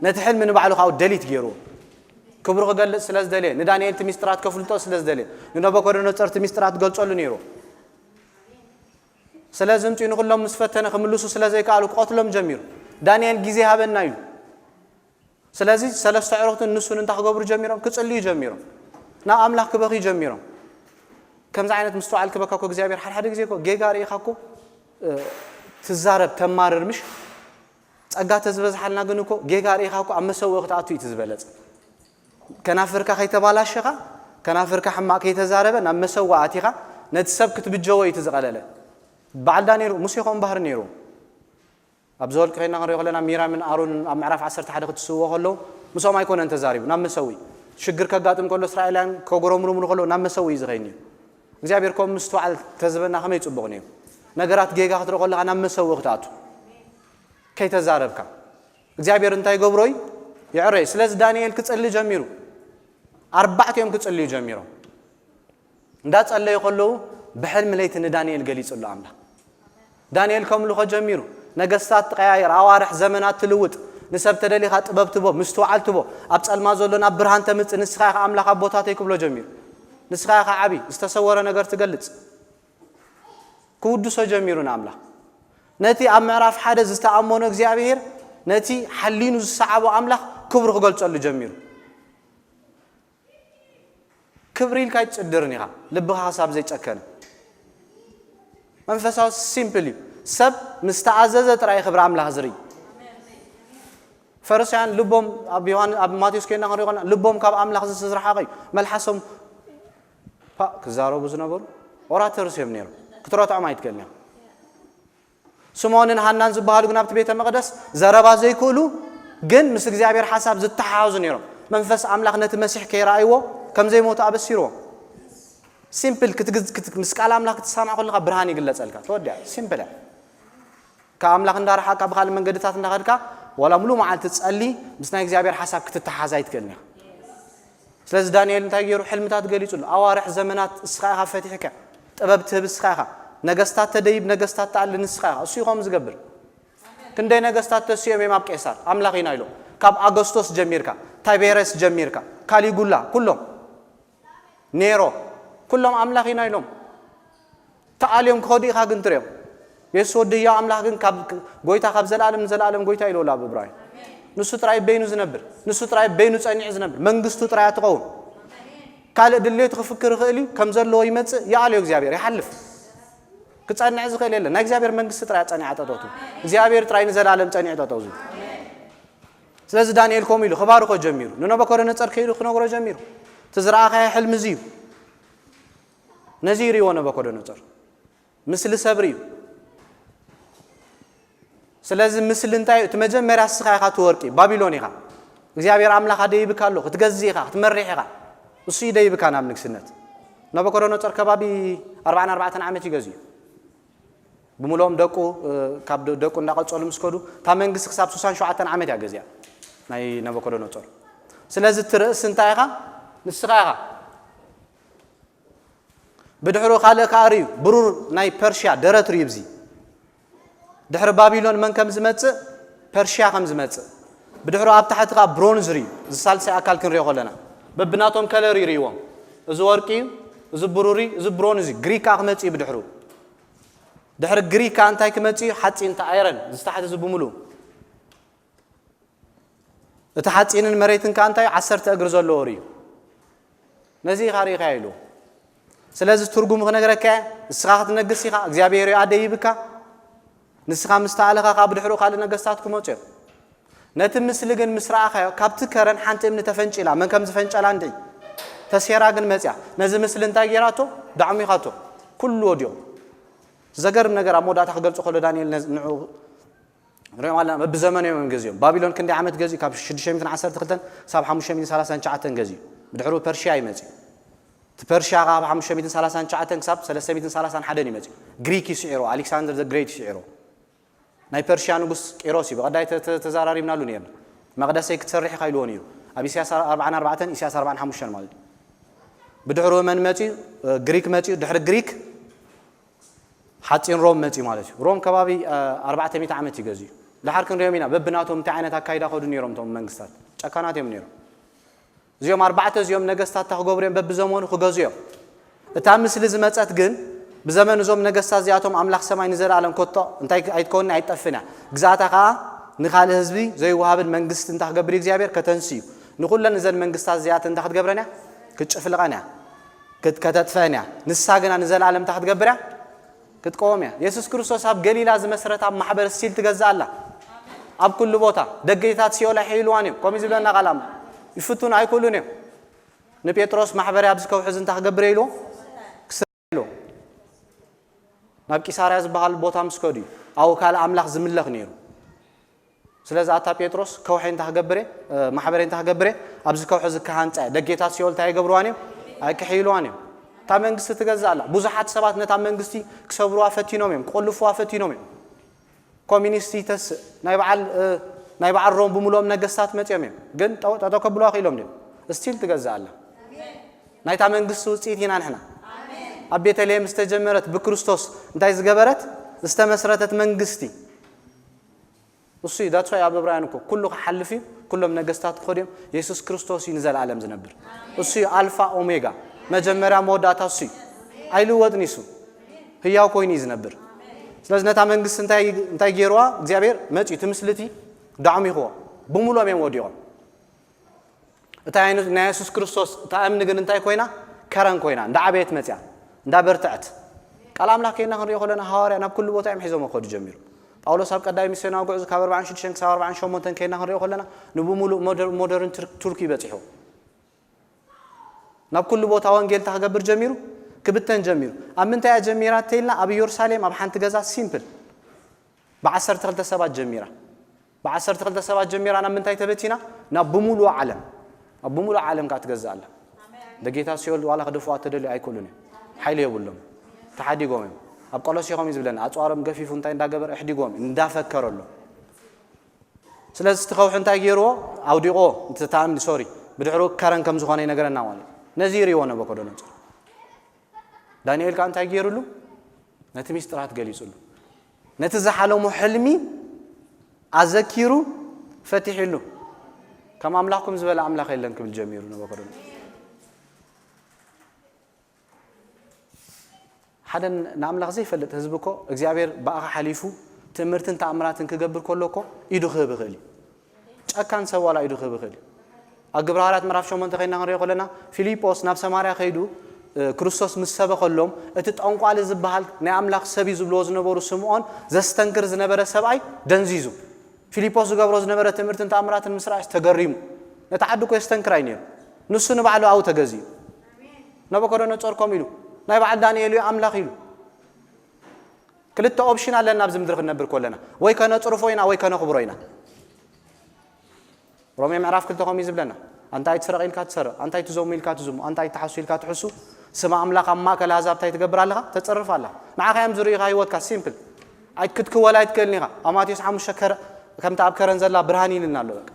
ነቲ ሕልሚ ንባዕሉ ካብኡ ደሊት ገይርዎ። ክብሩ ክገልጽ ስለ ዝደለየ፣ ንዳንኤል እቲ ሚስጥራት ከፍልጦ ስለ ዝደለየ፣ ንነቡከደነጾር እቲ ሚስጥራት ክገልጸሉ ነይሩ። ስለዚ ምጽኡ ንኹሎም ምስ ፈተነ ክምልሱ ስለ ዘይከኣሉ ክቐትሎም ጀሚሩ። ዳንኤል ግዜ ሃበና ኢሉ። ስለዚ ሰለስተ ኣዕሩኽትን ንሱን እንታይ ክገብሩ ጀሚሮም? ክጽልዩ ጀሚሮም። ናብ ኣምላኽ ክበኽዩ ጀሚሮም። ከምዚ ዓይነት ምስትውዓል ክበካ እኮ እግዚኣብሔር ሓደ ሓደ ግዜ እኮ ጌጋ ርኢኻ እኮ፣ እ፣ ትዛረብ፣ ተማርር፣ ምሽ? ጸጋ ተዝበዝሓልና ግን እኮ ጌጋ ርኢኻ እኮ ኣብ መሰውኢ ክትኣቱ እዩ እቲ ዝበለጸ። ከናፍርካ ከይተባላሸኻ፣ ከናፍርካ ሕማቕ ከይተዛረበ ናብ መሰውኢ ኣቲኻ ነቲ ሰብ ክትብጀዎ እዩ እቲ ዝቐለለ። በዓል ዳንኤል፣ ሙሴ ከምኡ እምበኣር ነይሩ። ኣብ ዘኍልቍ ኸይድና ክንሪኦ ከለና፣ ሚራምን ኣሮንን ኣብ ምዕራፍ ዓሰርተ ሓደ ክትስውዎ ከለዉ፣ ምስኦም ኣይኮነን ተዛሪቡ፣ ናብ መሰውኢ። ሽግር ከጋጥም ከሎ፣ እስራኤላውያን ከጉረምርሙ ከለዉ፣ ናብ መሰውኢ እዩ ዝኸይድ ነይሩ። እግዚኣብሔር ከምኡ ምስትውዓል ተዝበና ከመይ ጽቡቕ ነይሩ። ነገራት ጌጋ ክትርኢ ከለኻ፣ ናብ መሰውኢ ክትኣቱ። ከይተዛረብካ። እግዚኣብሔር እንታይ ይገብሮ እዩ? ይዕረይ። ስለዚ ዳንኤል ክጽሊ ጀሚሩ። ኣርባዕቲኦም ክጽልዩ ጀሚሮም። እንዳጸለዩ ከለዉ፣ ብሕልሚ ለይቲ ንዳንኤል ገሊጹሉ ኣምላኽ። ዳንኤል ከምልኾ ጀሚሩ። ነገስታት ትቐያየር፣ ኣዋርሕ ዘመናት ትልውጥ። ንሰብ ተደሊኻ ጥበብ ትቦ፣ ምስትውዓል ትቦ። ኣብ ጸልማ ዘሎ ናብ ብርሃን ተምጽእ፣ ንስኻ ኢኻ ኣምላኽ ኣቦታተይ ክብሎ ጀሚሩ። ንስኻ ኢኻ ዓቢ፣ ዝተሰወረ ነገር ትገልጽ። ክውድሶ ጀሚሩ ንኣምላኽ። ነቲ ኣብ ምዕራፍ ሓደ ዝተኣመኖ እግዚኣብሔር፣ ነቲ ሓሊኑ ዝሰዓቦ ኣምላኽ ክብሩ ክገልጸሉ ጀሚሩ። ክብሪ ኢልካ ኣይትጽድርን ኢኻ፣ ልብኻ ክሳብ ዘይጨከነ። መንፈሳዊ ሲምፕል እዩ። ሰብ ምስ ተኣዘዘ ጥራይ ክብሪ ኣምላኽ ዝርኢ። ፈሪሳውያን ልቦም ኣብ ዮሃን-፣ ኣብ ማቴዎስ ኮይና ክንሪኦ ከለና፣ ልቦም ካብ ኣምላኽ ዝስ-፣ ዝረሓቐ እዩ። መልሓሶም ፓ ክዛረቡ ዝነበሩ ኦራተርስ እዮም ነይሮም። ክትረትዖም ኣይትክእልን እዮም። ስምዖንን ሃናን ዝበሃሉ ግን ኣብቲ ቤተ መቕደስ ዘረባ ዘይክእሉ፣ ግን ምስ እግዚኣብሔር ሓሳብ ዝተሓሓዙ ነይሮም። መንፈስ ኣምላኽ ነቲ መሲሕ ከይረኣይዎ ከም ዘይሞቱ ኣበሲርዎም። ሲምፕል ክትግዝ-፣ ክት-፣ ምስ ቃል ኣምላኽ ክትሰማዕ ከለኻ ብርሃን ይግለጸልካ። ተወዲኣ። ሲምፕል እያ። ካብ ኣምላኽ እንዳረሓቕካ ብኻልእ መንገድታት እንዳኸድካ ዋላ ሙሉእ መዓልቲ ትጸሊ፣ ምስ ናይ እግዚኣብሔር ሓሳብ ክትተሓዝ ኣይትክእልን ኢኻ። ስለዚ ዳንኤል እንታይ ገይሩ? ሕልምታት ገሊጹሉ። ኣዋርሕ ዘመናት እስኻ ኢኻ ፈቲሕካ። ጥበብ ትህብ እስኻ ኢኻ። ነገስታት ተደይብ፣ ነገስታት ትኣሊ ንስኻ ኢኻ። እሱ እዩ ከምኡ ዝገብር። ክንደይ ነገስታት ተሲኦም እዮም ኣብ ቄሳር። ኣምላኽ ኢና ኢሎም። ካብ ኣገስቶስ ጀሚርካ፣ ታይቤረስ ጀሚርካ፣ ካሊጉላ፣ ኩሎም። ኔሮ፣ ኩሎም ኣምላኽ ኢና ኢሎም። ተኣልዮም ክኸዱ ኢኻ ግን ትሪኦም። የሱስ ወዲ ህያው ኣምላኽ ግን ካብ፣ ጎይታ ካብ ዘለኣለም ንዘለኣለም ጎይታ ኢሉ ኣሎ ኣብ እብራውያን። ንሱ ጥራይ በይኑ ዝነብር፣ ንሱ ጥራይ በይኑ ጸኒዑ ዝነብር፣ መንግስቱ ጥራይ እያ ትኸውን። ካልእ ድሌቱ ክፍክር ይኽእል እዩ፣ ከም ዘለዎ ይመጽእ፣ ይኣልዮ እግዚኣብሔር፣ ይሓልፍ። ክጸንዕ ዝኽእል የለን። ናይ እግዚኣብሔር መንግስቲ ጥራይ እያ ጸኒዓ ጠጠው ትብል። እግዚኣብሔር ጥራይ ንዘለኣለም ጸኒዑ ጠጠው ዝብል። ስለዚ ዳንኤል ከምኡ ኢሉ ክባርኾ ጀሚሩ። ንነቡከደነጾር ከይዱ ክነግሮ ጀሚሩ። "እቲ ዝረኣኻዮ ሕልሚ እዚ እዩ። ነዚ እዩ ርእይዎ ነቡከደነጾር። ምስሊ ሰብ ርእዩ። ስለዚ ምስሊ እንታይ እዩ? እቲ መጀመርያ ንስኻ ኢኻ እቲ ወርቂ፣ ባቢሎን ኢኻ። እግዚኣብሔር ኣምላኽ ደይብካ ኣሎ፣ ክትገዝእ ኢኻ፣ ክትመርሕ ኢኻ። እሱ እዩ ደይብካ ናብ ንግስነት።" ነቡከደነጾር ከባቢ ኣርባዓን ኣርባዕተን ዓመት እዩ ገዚኡ። ብምልኦም ደቁ፣ እ፣ ካብ ደ-፣ ደቁ እንዳቐጸሉ ምስ ከዱ፣ እታ መንግስቲ ክሳብ ስሳን ሸውዓተን ዓመት እያ ገዚኣ፣ ናይ ነቡከደነጾር። ስለዚ እቲ ርእሲ እንታይ ኢኻ? ንስኻ ኢኻ። ብድሕሩ ካልእ ከኣ ርእዩ፣ ብሩር ናይ ፐርሽያ ደረት ርእዩ፣ እዚ ድሕሪ ባቢሎን መን ከም ዝመጽእ? ፐርሽያ ከም ዝመጽእ። ብድሕሩ ኣብ ታሕቲ ከኣ ብሮንዝ ርእዩ፣ እዚ ሳልሳይ ኣካል ክንሪኦ ከለና፣ በብናቶም ከለር እዩ ርእይዎም። እዚ ወርቂ እዩ፣ እዚ ብሩር እዩ፣ እዚ ብሮንዝ እዩ። ግሪክ ከኣ ክመጽእ እዩ ብድሕሩ። ድሕሪ ግሪክ ከኣ እንታይ ክመጽእ እዩ? ሓጺን፣ እቲ ኣይረን፣ እዚ ታሕቲ እዚ ብምሉኡ። እቲ ሓፂንን መሬትን ከኣ እንታይ? ዓሰርተ እግሪ ዘለዎ ርእዩ። ነዚ ኢኻ ርኢኻዮ ኢሉ። ስለዚ ትርጉሙ ክነግረካ እየ። ንስኻ ክትነግስ ኢኻ፣ እግዚኣብሔር እዩ ኣደይብካ። ንስኻ ምስ ተኣለኻ ካብ ድሕሪኡ ካልእ ነገስታት ክመፁ እዮም። ነቲ ምስሊ ግን ምስ ረኣኻዮ፣ ካብቲ ከረን ሓንቲ እምኒ ተፈንጪላ፣ መን ከም ዝፈንጨላ እንድዒ፣ ተሴራ ግን መፅያ። ነዚ ምስሊ እንታይ ገይራቶ? ዳዕሚኻቶ። ኩሉ ወዲቑ። ዘገርም ነገር ኣብ መወዳእታ ክገልጾ ከሎ ዳንኤል ነዚ ንዑ ንሪኦም ኣለና። በብዘመኑ እዮም ገዚኦም። ባቢሎን ክንደይ ዓመት ገዚኡ? ካብ ሽዱሽተ ሚእትን ዓሰርተ ክልተን ክሳብ ሓሙሽተ ሚእትን ሰላሳን ትሽዓተን ገዚኡ። ብድሕሩ ፐርሽያ ይመጽእ። እቲ ፐርሽያ ካብ ሓሙሽተ ሚእትን ሰላሳን ትሽዓተን ክሳብ ሰለስተ ሚእትን ሰላሳን ሓደን ይመጽእ። ግሪክ ይስዕሮ፣ ኣሌክሳንደር ዘ ግሬት ይስዕሮ። ናይ ፐርሽያ ንጉስ ቂሮስ እዩ። ብቐዳይ ተ- ተ- ተዛራሪብናሉ ነርና። መቕደሰይ ክትሰርሕ ኢኻ ኢልዎ ነይሩ። ኣብ ኢሳያስ ኣርባዓን ኣርባዕተን፣ ኢሳያስ ኣርባዓን ሓሙሽተን ማለት እዩ። ብድሕሩ መን መጽዩ? ግሪክ መጽዩ። ድሕሪ ግሪክ ሓጺን ሮም መጽዩ ማለት እዩ። ሮም ከባቢ ኣርባዕተ ሚእቲ ዓመት እዩ ገዚኡ። ድሓር ክንሪኦም ኢና በብናቶም እንታይ ዓይነት ኣካይዳ ከዱ ነይሮም እቶም መንግስታት። ጨካናት እዮም ነይሮም። እዚኦም ኣርባዕተ እዚኦም ነገስታት እንታይ ክገብሩ እዮም? በብዘመኑ ክገዙ እዮም። እታ ምስሊ ዝመጸት ግን ብዘመን እዞም ነገስታት እዚኣቶም ኣምላኽ ሰማይ ንዘለኣለም ኮቶ እንታይ ኣይትከውንን ኣይትጠፍእን እያ። ግዛእታ ከኣ ንኻልእ ህዝቢ ዘይወሃብን መንግስቲ እንታይ ክገብር እዩ እግዚኣብሔር? ከተንስእ እዩ። ንኹለን እዘን መንግስታት እዚኣተን እንታይ ክትገብረን እያ? ክትጭፍልቐን እያ። ክት- ከተጥፈን እያ። ንሳ ግና ንዘለኣለም እንታይ ክትገብር እያ? ክትቀወም እያ። የሱስ ክርስቶስ ኣብ ገሊላ ዝመስረታ ማሕበር ስቲል ትገዝእ ኣላ። ኣብ ኩሉ ቦታ ደገታት ሲኦል ኣይሕይልዋን እዮም። ከምኡ ዝብለና ቃል ኣምላኽ ይፍቱን ኣይክእሉን እዮም። ንጴጥሮስ ማሕበርያ ኣብዚ ከውሒ እዚ እንታይ ክገብር እየ ኢልዎ? ክስርሕ ኢልዎ። ናብ ቂሳርያ ዝበሃል ቦታ ምስ ከዱ እዩ ኣብኡ ካልእ ኣምላኽ ዝምለኽ ነይሩ። ስለዚ ኣታ ጴጥሮስ ከውሒ እንታይ ክገብር እየ፣ ማሕበርያ እንታይ ክገብር እየ፣ ኣብዚ ከውሒ እዚ ክሃንጻ እየ። ደጌታት ሲኦል እንታይ ኣይገብርዋን እዮም? ኣይክሕይልዋን እዮም። እታ መንግስቲ ትገዝእ ኣላ። ብዙሓት ሰባት ነታ መንግስቲ ክሰብርዋ ፈቲኖም እዮም፣ ክቕልፍዋ ፈቲኖም እዮም። ኮሚኒስት ይተስእ። ናይ በዓል ናይ በዓል ሮም ብምሉኦም ነገስታት መፅዮም እዮም፣ ግን ጠጠው ከብልዋ ክኢሎም ድዮም? ስቲል ትገዝእ ኣላ። ናይታ መንግስቲ ውፅኢት ኢና ንሕና። ኣብ ቤተልሔም ዝተጀመረት ብክርስቶስ እንታይ ዝገበረት ዝተመስረተት መንግስቲ እሱ እዩ። ዳትስ ዋይ ኣብ ዕብራውያን እኮ ኩሉ ክሓልፍ እዩ፣ ኩሎም ነገስታት ክኸዱ እዮም፣ የሱስ ክርስቶስ እዩ ንዘለኣለም ዝነብር። እሱ እዩ ኣልፋ ኦሜጋ፣ መጀመርያ መወዳእታ እሱ እዩ። ኣይልወጥን እዩ እሱ። ህያው ኮይኑ እዩ ዝነብር። ስለዚ ነታ መንግስቲ እንታይ እንታይ ገይርዋ? እግዚኣብሔር መፅዩ እቲ ምስልቲ ዳዕሚኽዎ። ብምሉኦም እዮም ወዲቖም። እታ ናይ የሱስ ክርስቶስ እታ እምኒ ግን እንታይ ኮይና? ከረን ኮይና፣ እንዳዓበየት መፅያ፣ እንዳበርትዐት። ቃል ኣምላኽ ከይና ክንሪኦ ከለና ሃዋርያ ናብ ኩሉ ቦታ እዮም ሒዞም ክኸዱ ጀሚሩ። ጳውሎስ ኣብ ቀዳይ ሚስዮናዊ ጉዕዞ ካብ ኣርባዓን ሽዱሽተን ክሳብ ኣርባዓን ሸሞንተን ከይና ክንሪኦ ከለና ንብምሉእ ሞደር- ሞደርን ትር- ቱርኪ በፂሑ። ናብ ኩሉ ቦታ ወንጌል እንታይ ክገብር ጀሚሩ? ክብተን ጀሚሩ። ኣብ ምንታይ እያ ጀሚራ እንተኢልና፣ ኣብ ኢየሩሳሌም ኣብ ሓንቲ ገዛ ሲምፕል ብዓሰርተ ክልተ ሰባት ጀሚራ። ብዓሰርተ ክልተ ሰባት ጀሚራ ናብ ምንታይ ተበቲና? ናብ ብምሉእ ዓለም። ኣብ ብምሉእ ዓለም ከኣ ትገዝእ ኣላ። ደጌታት ሲኦል ዋላ ክደፍዋ ተደልዩ ኣይክእሉን እዮም። ሓይሊ የብሎም። ተሓዲጎም እዮም። ኣብ ቆሎሴ ከምኡ እዩ ዝብለና፣ ኣጽዋሮም ገፊፉ እንታይ እንዳገበረ? ኣሕዲጎም፣ እንዳፈከረሎም። ስለዚ እቲ ከውሒ እንታይ ገይርዎ? ኣውዲቆ፣ እቲ ተኣምኒ፣ ሶሪ፣ ብድሕሩ ከረን ከም ዝኾነ ይነገረና ማለት እዩ። ነዚ ይርእይዎ ነበኮዶነጾር። ዳንኤል ከኣ እንታይ ገይሩሉ? ነቲ ሚስጥራት ገሊጹሉ። ነቲ ዝሓለሞ ሕልሚ ኣዘኪሩ ፈቲሕሉ። ከም ኣምላኽኩም ዝበለ ኣምላኽ የለን ክብል ጀሚሩ ነበኮዶነጾር። ሓደ ንኣምላኽ ዘይፈልጥ ህዝቢ እኮ እግዚኣብሔር ብኣኻ ሓሊፉ ትእምርትን ተኣምራትን ክገብር ከሎ እኮ ኢዱ ክህብ ይኽእል እዩ። ጨካን ሰብ ዋላ ኢዱ ክህብ ይኽእል እዩ። ኣብ ግብረ ሃዋርያት ምዕራፍ ሸሞንተ ከይና ክንሪኦ ከለና፣ ፊልጶስ ናብ ሰማርያ ከይዱ፣ እ፣ ክርስቶስ ምስ ሰበኸሎም፣ እቲ ጠንቋሊ ዝበሃል ናይ ኣምላኽ ሰብ እዩ ዝብልዎ ዝነበሩ ስምዖን ዘስተንክር ዝነበረ ሰብኣይ ደንዚዙ። ፊልጶስ ዝገብሮ ዝነበረ ትእምርትን ተኣምራትን ምስ ረኣየስ ተገሪሙ። ነቲ ዓዲ እኮ የስተንክር እዩ ነይሩ። ንሱ ንባዕሉ ኣብኡ ተገዚኡ። ናቡከደነጾር ከምኡ ኢሉ፣ ናይ በዓል ዳንኤል እዩ ኣምላኽ ኢሉ። ክልተ ኦፕሽን ኣለና ኣብዚ ምድሪ ክንነብር ከለና፣ ወይ ከነጽርፎ ኢና ወይ ከነኽብሮ ኢና። ሮሜ ምዕራፍ ክልተ ከምኡ እዩ ዝብለና፣ ኣንታ ኣይትስረቕ ኢልካ ትሰርቕ፣ ኣንታ ኣይትዘሙ ኢልካ ትዝሙ፣ ኣንታ ኣይትሓሱ ኢልካ ትሕሱ፣ ስም ኣምላኽ ኣብ ማእከል ኣህዛብ እንታይ ትገብር ኣለኻ? ተጽርፍ ኣለኻ። ንዓኻ እዮም ዝርእዩኻ ህይወትካ፣ ሲምፕል። ኣይት-፣ ክትክወል ኣይትክእልን ኢኻ። ኣብ ማቴዎስ ሓሙሽተ ከረ-፣ ከምታ ኣብ ከረን ዘላ ብርሃን ኢልና ኣሎ በቃ።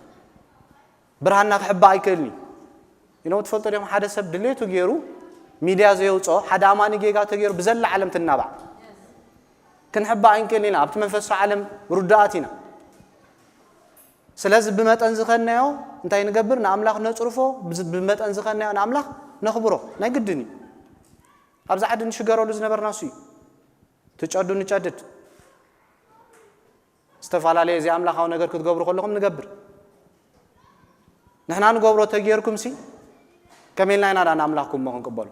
ብርሃንና ክሕባእ ኣይክእልን እዩ። ኢኖም ትፈልጦ ዲኹም? ሓደ ሰብ ድሌቱ ገይሩ ሚድያ ዘየውፅኦ፣ ሓደ ኣማኒ ጌጋ ተገይሩ ብዘላ ዓለም ትናባዕ። ክንሕባእ ኣይንክእልን ኢና። ኣብቲ መንፈሳዊ ዓለም ርዱኣት ኢና። ስለዚ ብመጠን ዝኸድናዮ እንታይ ንገብር? ንኣምላኽ ነጽርፎ፣ ብዝ-፣ ብመጠን ዝኸድናዮ ንኣምላኽ ነኽብሮ። ናይ ግድን እዩ። ኣብዚ ዓዲ ንሽገረሉ ዝነበርና እሱ እዩ። ትጨዱ ንጨድድ። ዝተፈላለየ ዘይኣምላኻዊ ነገር ክትገብሩ ከለኹም ንገብር። ንሕና ንገብሮ ተጌርኩም ሲ ከመይ ኢልና ኢና ደኣ ንኣምላኽኩም እሞ ክንቅበሉ?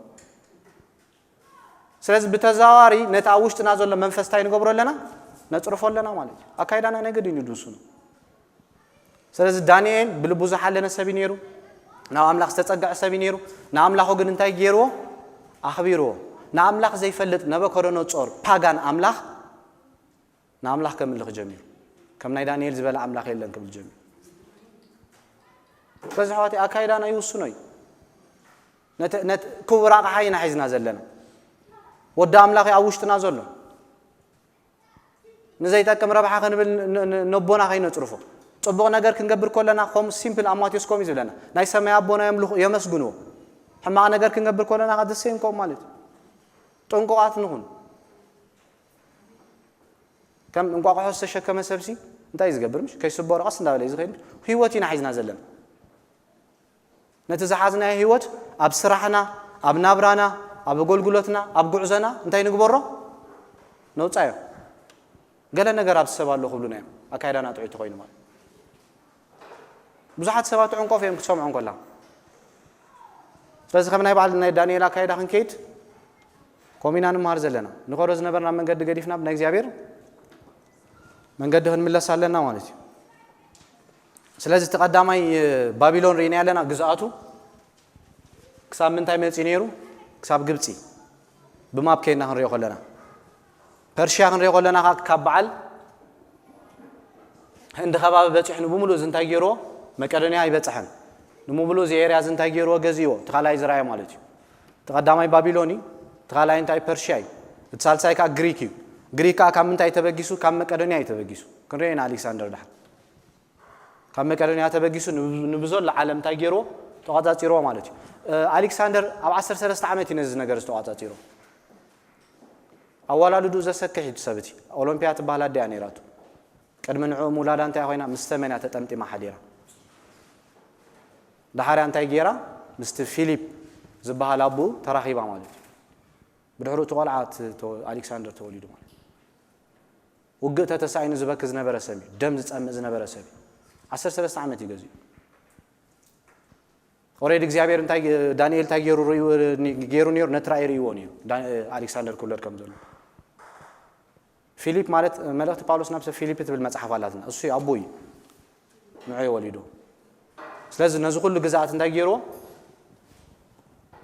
ስለዚ ብተዘዋዋሪ ነቲ ኣብ ውሽጥና ዘሎ መንፈስ እንታይ ንገብሮ ኣለና? ነጽርፎ ኣለና ማለት እዩ። ኣካይዳና ናይ ግድን እዩ ድውስኖ። ስለዚ ዳንኤል ብልቡ ዝሓለነ ሰብ እዩ ነይሩ። ናብ ኣምላኽ ዝተጸግዐ ሰብ እዩ ነይሩ። ንኣምላኹ ግን እንታይ ገይርዎ? ኣኽቢርዎ። ንኣምላኽ ዘይፈልጥ ነበኮደነጾር ፓጋን ኣምላኽ ንኣምላኽ ከምልኽ ጀሚሩ። ከም ናይ ዳንኤል ዝበለ ኣምላኽ የለን ክብል ጀሚሩ። ስለዚ ኣሕዋተይ ኣካይዳና ይውስኖ እዩ። ነቲ ነቲ ክቡር ኣቕሓ ኢና ሒዝና ዘለና። ወዲ ኣምላኽ እዩ ኣብ ውሽጥና ዘሎ። ንዘይጠቅም ረብሓ ክንብል ን- ን- ነቦና ከይነጽርፎ። ጽቡቕ ነገር ክንገብር ከለና ከም ሲምፕል ኣብ ማቴዎስ ከምኡ እዩ ዝብለና። ናይ ሰማይ ኣቦና የምልኹ የመስግንዎ። ሕማቕ ነገር ክንገብር ከለና ከኣ ደስ ይንኮም ማለት እዩ። ጥንቁቓት ንኹን። ከም እንቋቑሖ ዝተሸከመ ሰብሲ እንታይ እዩ ዝገብር? ምሽ ከይስበሮ ቀስ እንዳበለ እዩ ዝኸይድ። ህይወት ኢና ሒዝና ዘለና። ነቲ ዝሓዝናዮ ህይወት ኣብ ስራሕና፣ ኣብ ናብራና፣ ኣብ ኣገልግሎትና፣ ኣብ ጉዕዞና እንታይ ንግበሮ? ነውጻዮ። ገለ ነገር ኣብ ሰብ ኣሎ ክብሉና እዮም። ኣካይዳና ጥዑይ ተኾይኑ ማለት። ብዙሓት ሰባት ዕንቆፍ እዮም ክትሰምዖ እንከላ። ስለዚ ከም ናይ በዓል ናይ ዳንኤል ኣካይዳ ክንከይድ ከምኡ ኢና ንምሃር ዘለና። ንኸዶ ዝነበርና መንገዲ ገዲፍና ብናይ እግዚኣብሔር መንገዲ ክንምለስ ኣለና ማለት እዩ። ስለዚ እቲ ቀዳማይ ባቢሎን ርኢና ኣለና ግዝኣቱ ክሳብ ምንታይ መፂኡ ነይሩ? ክሳብ ግብፂ። ብማፕ ከይና ክንሪኦ ከለና ፐርሽያ ክንሪኦ ከለና ካብ በዓል ህንዲ ከባቢ በፂሑ ንብምሉእ እዚ እንታይ ገይርዎ? መቄዶንያ ይበፅሐን። ንምብሉእ እዚ ኤርያ እዚ እንታይ ገይርዎ? ገዚዎ። እቲ ካልኣይ ዝረኣየ ማለት እዩ። እቲ ቀዳማይ ባቢሎን እዩ። እቲ ካልኣይ እንታይ? ፐርሽያ እዩ። እቲ ሳልሳይ ከዓ ግሪክ እዩ። ግሪክ ከዓ ካብ ምንታይ ተበጊሱ? ካብ መቄዶንያ እዩ ተበጊሱ። ክንሪኦ ኢና ኣሌክሳንደር ድሓር። ካብ መቄዶንያ ተበጊሱ ንብ- ንብዘሎ ዓለም እንታይ ገይርዎ? ተቋጻጺርዎ ማለት እዩ። ኣሌክሳንደር ኣብ ዓሰርተ ሰለስተ ዓመት እዩ ነዚ ነገር ዝተቋጻጺሮ። ኣዋላልዱ ዘሰክሕ እዩ እቲ ሰብ እቲ። ኦሎምፒያ ትበሃል ኣደ እያ ነይራቱ። ቅድሚ ንዕኡ ምውላዳ እንታይ ኮይና? ምስ ተመንያ ተጠምጢማ ሓዲራ። ዳሓርያ እንታይ ገይራ? ምስቲ ፊሊፕ ዝበሃል ኣቦኡ ተራኺባ ማለት እዩ። ብድሕሩ እቲ ቆልዓ እቲ ተወ- ኣሌክሳንደር ተወሊዱ ማለት እዩ። ውግእ ተተሳኢኑ ዝበኪ ዝነበረ ሰብ እዩ። ደም ዝጸምእ ዝነበረ ሰብ እዩ። ዓሰርተ ሰለስተ ዓመት እዩ ገዚኡ። ኦሬዲ እግዚኣብሔር እንታይ ዳንኤል እንታይ ገይሩ ርእዩ- ገይሩ ነይሩ? ነቲ ራእይ ርእይዎ ነይሩ። ዳ- ኣሌክሳንደር ክውለድ ከም ዘሎ። ፊሊፕ ማለት መልእኽቲ ጳውሎስ ናብ ሰብ ፊሊፕ ትብል መጽሓፍ ኣላትና። እሱ እዩ ኣቦ እዩ። ንዑ ወሊዶ። ስለዚ ነዚ ኩሉ ግዛኣት እንታይ ገይርዎ?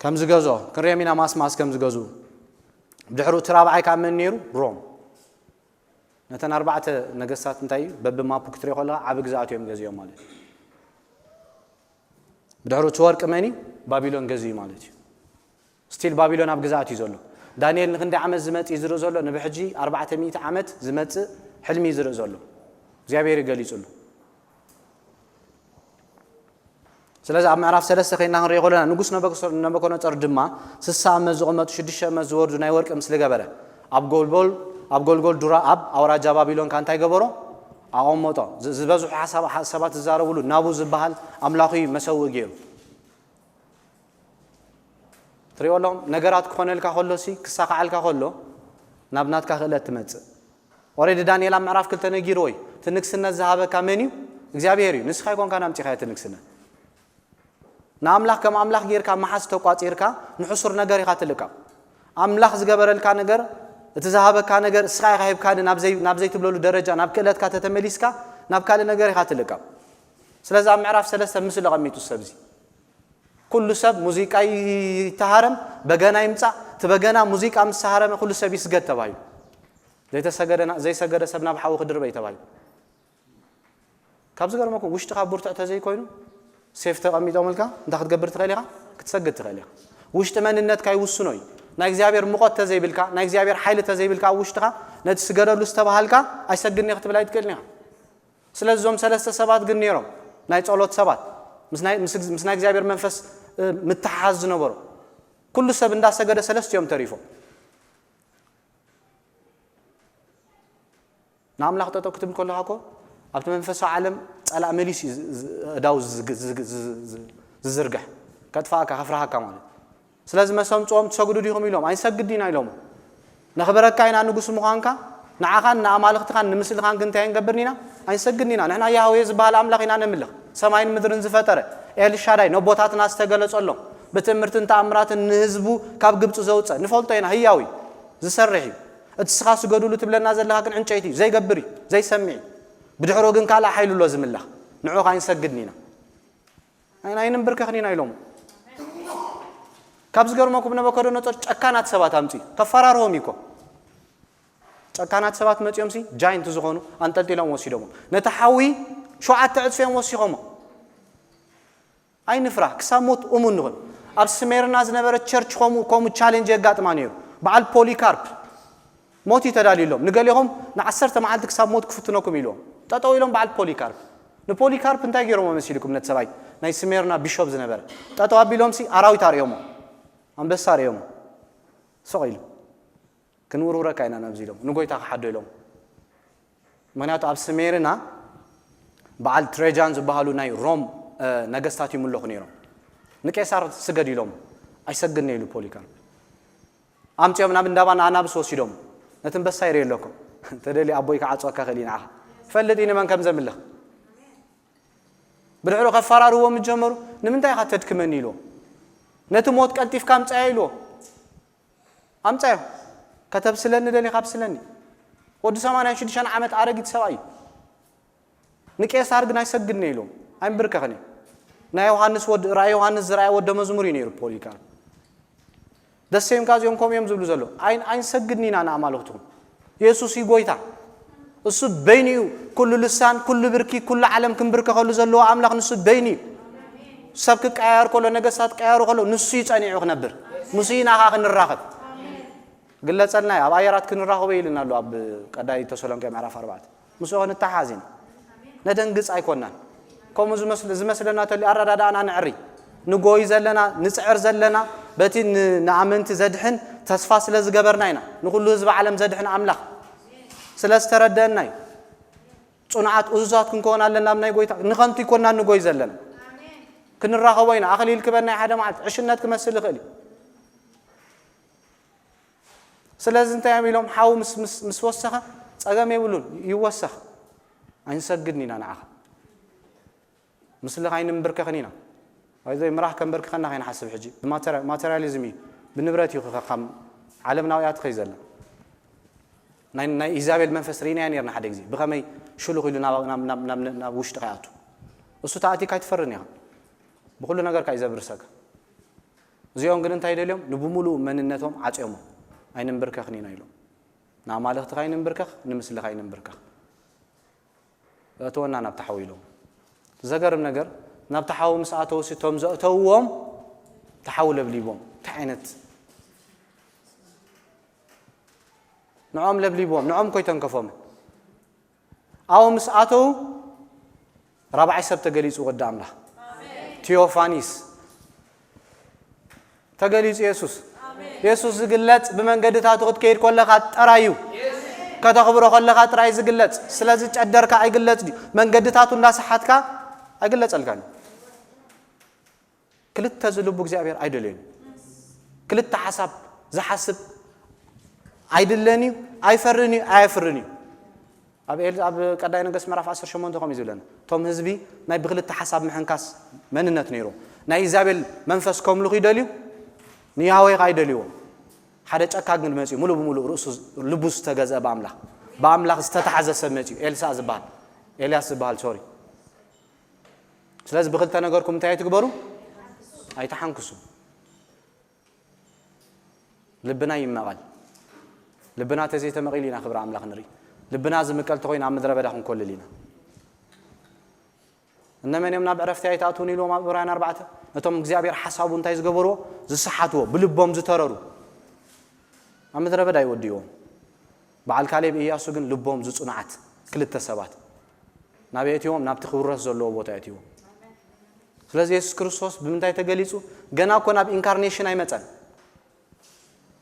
ከም ዝገዝኦ ክንሪኦም ኢና። ማስማስ ከም ዝገዝኡ። ድሕሩ እቲ ራብዓይ ካብ መን ነይሩ? ሮም። ነተን ኣርባዕተ ነገስታት እንታይ እዩ? በብማፑ ክትሪኦ ከለካ ዓቢ ግዛኣት እዮም ገዚኦም ማለት እዩ። ብድሕሩ እቲ ወርቂ መን እዩ? ባቢሎን ገዚኡ ማለት እዩ። ስቲል ባቢሎን ኣብ ግዛኣት እዩ ዘሎ። ዳንኤል ንክንደይ ዓመት ዝመጽእ እዩ ዝርኢ ዘሎ? ንብሕጂ ኣርባዕተ ሚእቲ ዓመት ዝመጽእ ሕልሚ እዩ ዝርኢ ዘሎ። እግዚኣብሔር እዩ ገሊጹሉ። ስለዚ ኣብ ምዕራፍ ሰለስተ ኮይና ክንሪኦ ከለና ንጉስ ነበኮ- ነቡከደነጾር ድማ ስሳ ዓመት ዝቕመጡ ሽዱሽተ ዓመት ዝወርዱ ናይ ወርቂ ምስሊ ገበረ። ኣብ ጎልጎል ኣብ ጎልጎል ዱራ ኣብ ኣውራጃ ባቢሎን ከ እንታይ ገበሮ? ኣቐመጦ። ዝ- ዝበዝሑ ሓሳብ- ሓ- ሰባት ዝዛረብሉ ናቡ ዝበሃል ኣምላኹ እዩ መሰውኢ ገይሩ። ትሪኦ ኣለኹም? ነገራት ክኾነልካ ከሎ ሲ ክሳኻዓልካ ከሎ ናብ ናትካ ክእለት ትመጽእ። ኦሬዲ ዳንኤል ኣብ ምዕራፍ ክልተ ነጊርዎ እዩ። እቲ ንግስነት ዝሃበካ መን እዩ? እግዚኣብሔር እዩ። ንስኻ ኣይኮንካን ኣምጺኻዮ እቲ ንግስነት። ንኣምላኽ ከም ኣምላኽ ጌርካ መሓዝ ተቋጺርካ ንሕሱር ነገር ኢኻ ትልቀቕ። ኣምላኽ ዝገበረልካ ነገር፣ እቲ ዝሃበካ ነገር እስኻ ኢኻ ሂብካኒ ናብ ዘይ- ናብ ዘይትብለሉ ደረጃ ናብ ክእለትካ ተተመሊስካ ናብ ካልእ ነገር ኢኻ ትልቀቕ። ስለዚ ኣብ ምዕራፍ ሰለስተ ምስሉ ኣቐሚጡ ሰብዚ ኩሉ ሰብ ሙዚቃ ይተሃረም፣ በገና ይምጻእ፣ እቲ በገና ሙዚቃ ምስ ተሃረመ ኩሉ ሰብ ይስገድ ተባሂሉ። ዘይተሰገደ ዘይሰገደ ሰብ ናብ ሓዊ ክድርበ እዩ ተባሂሉ። ካብ ዝገርመኩም ውሽጥኻ ብርቱዕ ተዘይኮይኑ ሴፍ ተቐሚጦምልካ እንታይ ክትገብር ትኽእል ኢኻ? ክትሰግድ ትኽእል ኢኻ። ውሽጢ መንነትካ ይውስኖ እዩ። ናይ እግዚኣብሔር ሙቐት ተዘይብልካ፣ ናይ እግዚኣብሔር ሓይሊ ተዘይብልካ ኣብ ውሽጥኻ ነቲ ስገደሉ ዝተባሃልካ ኣይሰግድን እየ ክትብል ኣይትክእልን ኢኻ። ስለዚ እዞም ሰለስተ ሰባት ግን ነይሮም ናይ ጸሎት ሰባት ምስ ናይ ምስ- ምስ ናይ እግዚኣብሔር መንፈስ እ፣ ምትሓዝ ዝነበሩ ኩሉ ሰብ እንዳሰገደ ሰለስቲኦም ተሪፎም። ንኣምላኽ ጠጠው ክትብል ከለኻ እኮ ኣብቲ መንፈሳዊ ዓለም ጸላእ መሊስ እዩ ዝ- ዝ- እዳው ዝግ- ዝግ- ዝ- ዝ- ዝዝርግሕ ከጥፋእካ ከፍርሃካ ማለት እዩ። ስለዚ መሰምጽኦም ትሰግዱ ዲኹም ኢሎም ኣይንሰግድ ኢና ኢሎም። ነኽብረካ ኢና ንጉስ ምዃንካ ንዓኻን ንኣማልኽትኻን ንምስልኻን ግን እንታይ ኣይንገብርን ኢና ኣይንሰግድን ኢና። ንሕና ያህዌ ዝበሃል ኣምላኽ ኢና ነምልኽ ሰማይን ምድርን ዝፈጠረ ኤልሻዳይ ነቦታትና ዝተገለጸሎም፣ ብትእምርትን ተኣምራትን ንህዝቡ ካብ ግብጺ ዘውጸ ንፈልጦ ኢና። ህያው እዩ፣ ዝሰርሕ እዩ። እቲ ስኻ ስገዱሉ ትብለና ዘለኻ ግን ዕንጨይቲ እዩ፣ ዘይገብር እዩ፣ ዘይሰምዕ እዩ። ብድሕሩ ግን ካልእ ሓይሉ ኣሎ ዝምለኽ። ንዑ ኸኣ ኣይንሰግድን ኢና፣ ኣይን- ኣይንንብርከኽን ኢና ኢሎም። ካብ ዝገርመኩም፣ ነቦኮዶነጾር ጨካናት ሰባት ኣምጺኡ ከፈራርሆም እዩ እኮ። ጨካናት ሰባት መጺኦም ሲ ጃይንት ዝኾኑ ኣንጠልጢሎም ወሲዶሞ። ነቲ ሓዊ ሸውዓተ ዕጽፊ እዮም ወሲኾሞ። ኣይንፍራህ፣ ክሳብ ሞት እሙን ንኹን። ኣብ ስሜርና ዝነበረ ቸርች ከምኡ ከምኡ ቻሌንጅ የጋጥማ ነይሩ። በዓል ፖሊካርፕ ሞት እዩ ተዳልዩሎም። ንገሊኹም ንዓሰርተ መዓልቲ ክሳብ ሞት ክፍትነኩም ኢልዎም። ጠጠው ኢሎም በዓል ፖሊካርፕ። ንፖሊካርፕ እንታይ ገይሮሞ መሲልኩም? ነቲ ሰብኣይ ናይ ስሜርና ቢሾፕ ዝነበረ ጠጠው ኣቢሎም ሲ ኣራዊት ኣርእዮሞ፣ ኣንበሳ ኣርእዮሞ። ስቕ ኢሉ ክንውርውረካ ኢና ናብዚ ኢሎም ንጎይታ ክሓዶ ኢሎም። ምክንያቱ ኣብ ስሜርና በዓል ትሬጃን ዝበሃሉ ናይ ሮም ነገስታት ይምለኹ ነይሮም። ንቄሳር ስገድ ኢሎም ኣይሰግድን ኢሉ ፖሊካርፕ። ኣምፂኦም ናብ እንዳባ ንኣናብስ ወሲዶም ነቲ ኣንበሳ ይርእየ ኣለኩም። ተደሊ ኣቦይ ክዓፅወካ ክእል እዩ ንዓኻ። ይፈልጥ እዩ ንመን ከም ዘምልኽ። ብድሕሩ ከፈራርዎም ጀመሩ። ንምንታይ ኢኻ ተድክመኒ ኢልዎ። ነቲ ሞት ቀልጢፍካ ኣምፀያ ኢልዎ። ኣምፀዮ። ከተብስለኒ ደሊኻ ኣብስለኒ። ወዲ ሰማንያን ሽዱሽተን ዓመት ኣረጊት ሰብኣይ እዩ። ንቄሳር ግን ኣይሰግድን ኢሎም ኣይምብርከኽን እዩ። ናይ ዮሃንስ ወድ ራእይ ዮሃንስ ዝረኣየ ወደ መዝሙር እዩ ነይሩ ፖሊካርፕ። ደሴም ካ እዚኦም ከምኡ እዮም ዝብሉ ዘሎ። ኣይን ኣይንሰግድን ኢና ንኣማልኽትኹም። የሱስ እዩ ጎይታ። እሱ በይኑ እዩ ኩሉ ልሳን፣ ኩሉ ብርኪ፣ ኩሉ ዓለም ክንብርከኸሉ ዘለዎ ኣምላኽ ንሱ በይኑ እዩ። ሰብ ክቀያየር ከሎ፣ ነገስታት ክቀያየሩ ከሎ ንሱ እዩ ጸኒዑ ክነብር። ምስ ኢና ኸኣ ክንራኸብ። ግለጸልና እዩ። ኣብ ኣየራት ክንራኸቦ ኢልና ኣሎ ኣብ ቀዳይ ተሰሎንቄ ምዕራፍ ኣርባዕተ። ምስኡ ክንተሓዝ ኢና። ነደንግጽ ኣይኮናን። ከምኡ ዝመስል- ዝመስለና ተሊ ኣረዳድኣና ንዕሪ። ንጎይ ዘለና፣ ንጽዕር ዘለና በቲ ን- ንኣመንቲ ዘድሕን ተስፋ ስለ ዝገበርና ኢና። ንኹሉ ህዝቢ ዓለም ዘድሕን ኣምላኽ ስለ ዝተረደአና እዩ። ጽኑዓት እዙዛት ክንከውን ኣለና ኣብ ናይ ጎይታ። ንኸንቱ ኣይኮናን ንጎይ ዘለና። ክንራኸቦ ኢና። ኣኽሊል ክበና ሓደ መዓልቲ ዕሽነት ክመስል ይኽእል እዩ። ስለዚ እንታይ እዮም ኢሎም? ሓው ምስ- ምስ- ምስ ወሰኸ ጸገም የብሉን፣ ይወሰኽ። ኣይንሰግድን ኢና ንዓኻ። ምስልኻ ኣይንንብርከኽን ኢና። ባይዘይ ምራኽ ከንበርክኸና ከይንሓስብ ሕጂ። ብማተርያ- ማተርያሊዝም እዩ። ብንብረት እዩ ክኸካም ዓለምናዊ እያ ትኸይ ዘላ። ናይ- ናይ ኢዛቤል መንፈስ ርኢናያ ነርና ሓደ ግዜ። ብኸመይ ሽሉኽ ኢሉ ናብ- ናብ- ናብ- ናብ- ናብ ውሽጢ ከይኣቱ። እሱ ተኣቲካ ኣይትፈርን ኢኻ። ብኹሉ ነገርካ እዩ ዘብርሰካ። እዚኦም ግን እንታይ ደልዮም? ንብምሉኡ መንነቶም ዓጽዮሞ። ኣይንንብርከኽን ኢና ኢሎም። ንኣማልኽትኻ ኣይንንብርከኽ፣ ንምስልኻ ኣይንንብርከኽ። እእትወና ናብ ተሓዊ ኢሎም። ዘገርም ነገር፣ ናብ ተሓዊ ምስ ኣተው ሲ እቶም ዘእተውዎም ተሓዊ ለብሊቦም። እንታይ ዓይነት ንዖም ለብሊቦም፣ ንዖም እኮ ይተንከፎም። ኣብኡ ምስ ኣተው ራብዓይ ሰብ ተገሊጹ ወዲ ኣምላኽ። ቴዎፋኒስ ተገሊጹ የሱስ። የሱስ ዝግለጽ ብመንገድታቱ ክትከይድ ከለኻ ጥራይ እዩ። ከተኽብሮ ከለኻ ጥራይ ዝግለጽ። ስለዚ ጨደርካ ኣይግለጽ ድዩ? መንገድታቱ እንዳሰሓትካ ኣይግለጸልካን እዩ። ክልተ ዝልቡ እግዚኣብሔር ኣይደልዮን። ክልተ ሓሳብ ዝሓስብ ኣይድለን እዩ፣ ኣይፈርን እዩ፣ ኣየፍርን እዩ። ኣብ ኤል- ኣብ ቀዳይ ነገስት ምዕራፍ ዓሰርተ ሸሞንተ ከምኡ እዩ ዝብለና። እቶም ህዝቢ ናይ ብክልተ ሓሳብ ምሕንካስ መንነት ነይሩ። ናይ ኢዛቤል መንፈስ ከምልኹ ይደልዩ፣ ንያህዌ ኸኣ ይደልይዎ። ሓደ ጨካን ግን መጺኡ፣ ሙሉእ ብሙሉእ ርእሱ ልቡ ዝተገዝአ ብኣምላኽ፣ ብኣምላኽ ዝተታሕዘ ሰብ መጺኡ፣ ኤልሳዕ ዝበሃል፣ ኤልያስ ዝበሃል፣ ሶሪ። ስለዚ ብክልተ ነገርኩም እንታይ ኣይትግበሩ? ኣይትሓንክሱ። ልብና ይመቐል። ልብና ተዘይተመቒሉ ኢና ክብሪ ኣምላኽ ንርኢ። ልብና ዝምቀል ተኾይኑ ኣብ ምድረ በዳ ክንኮልል ኢና። እነመን እዮም ናብ ዕረፍቲ ኣይትኣትዉን ኢልዎም ኣብ ዕብራውያን ኣርባዕተ? ነቶም እግዚኣብሔር ሓሳቡ እንታይ ዝገበርዎ? ዝሰሓትዎ፣ ብልቦም ዝተረሩ። ኣብ ምድረ በዳ ይወድእዎም። በዓል ካሌብ ኢያሱ ግን ልቦም ዝጽኑዓት ክልተ ሰባት ናበይ ኣእትይዎም? ናብቲ ክውረስ ዘለዎ ቦታ ኣእትይዎም። ስለዚ የሱስ ክርስቶስ ብምንታይ ተገሊጹ? ገና እኮ ናብ ኢንካርኔሽን ኣይመጸን።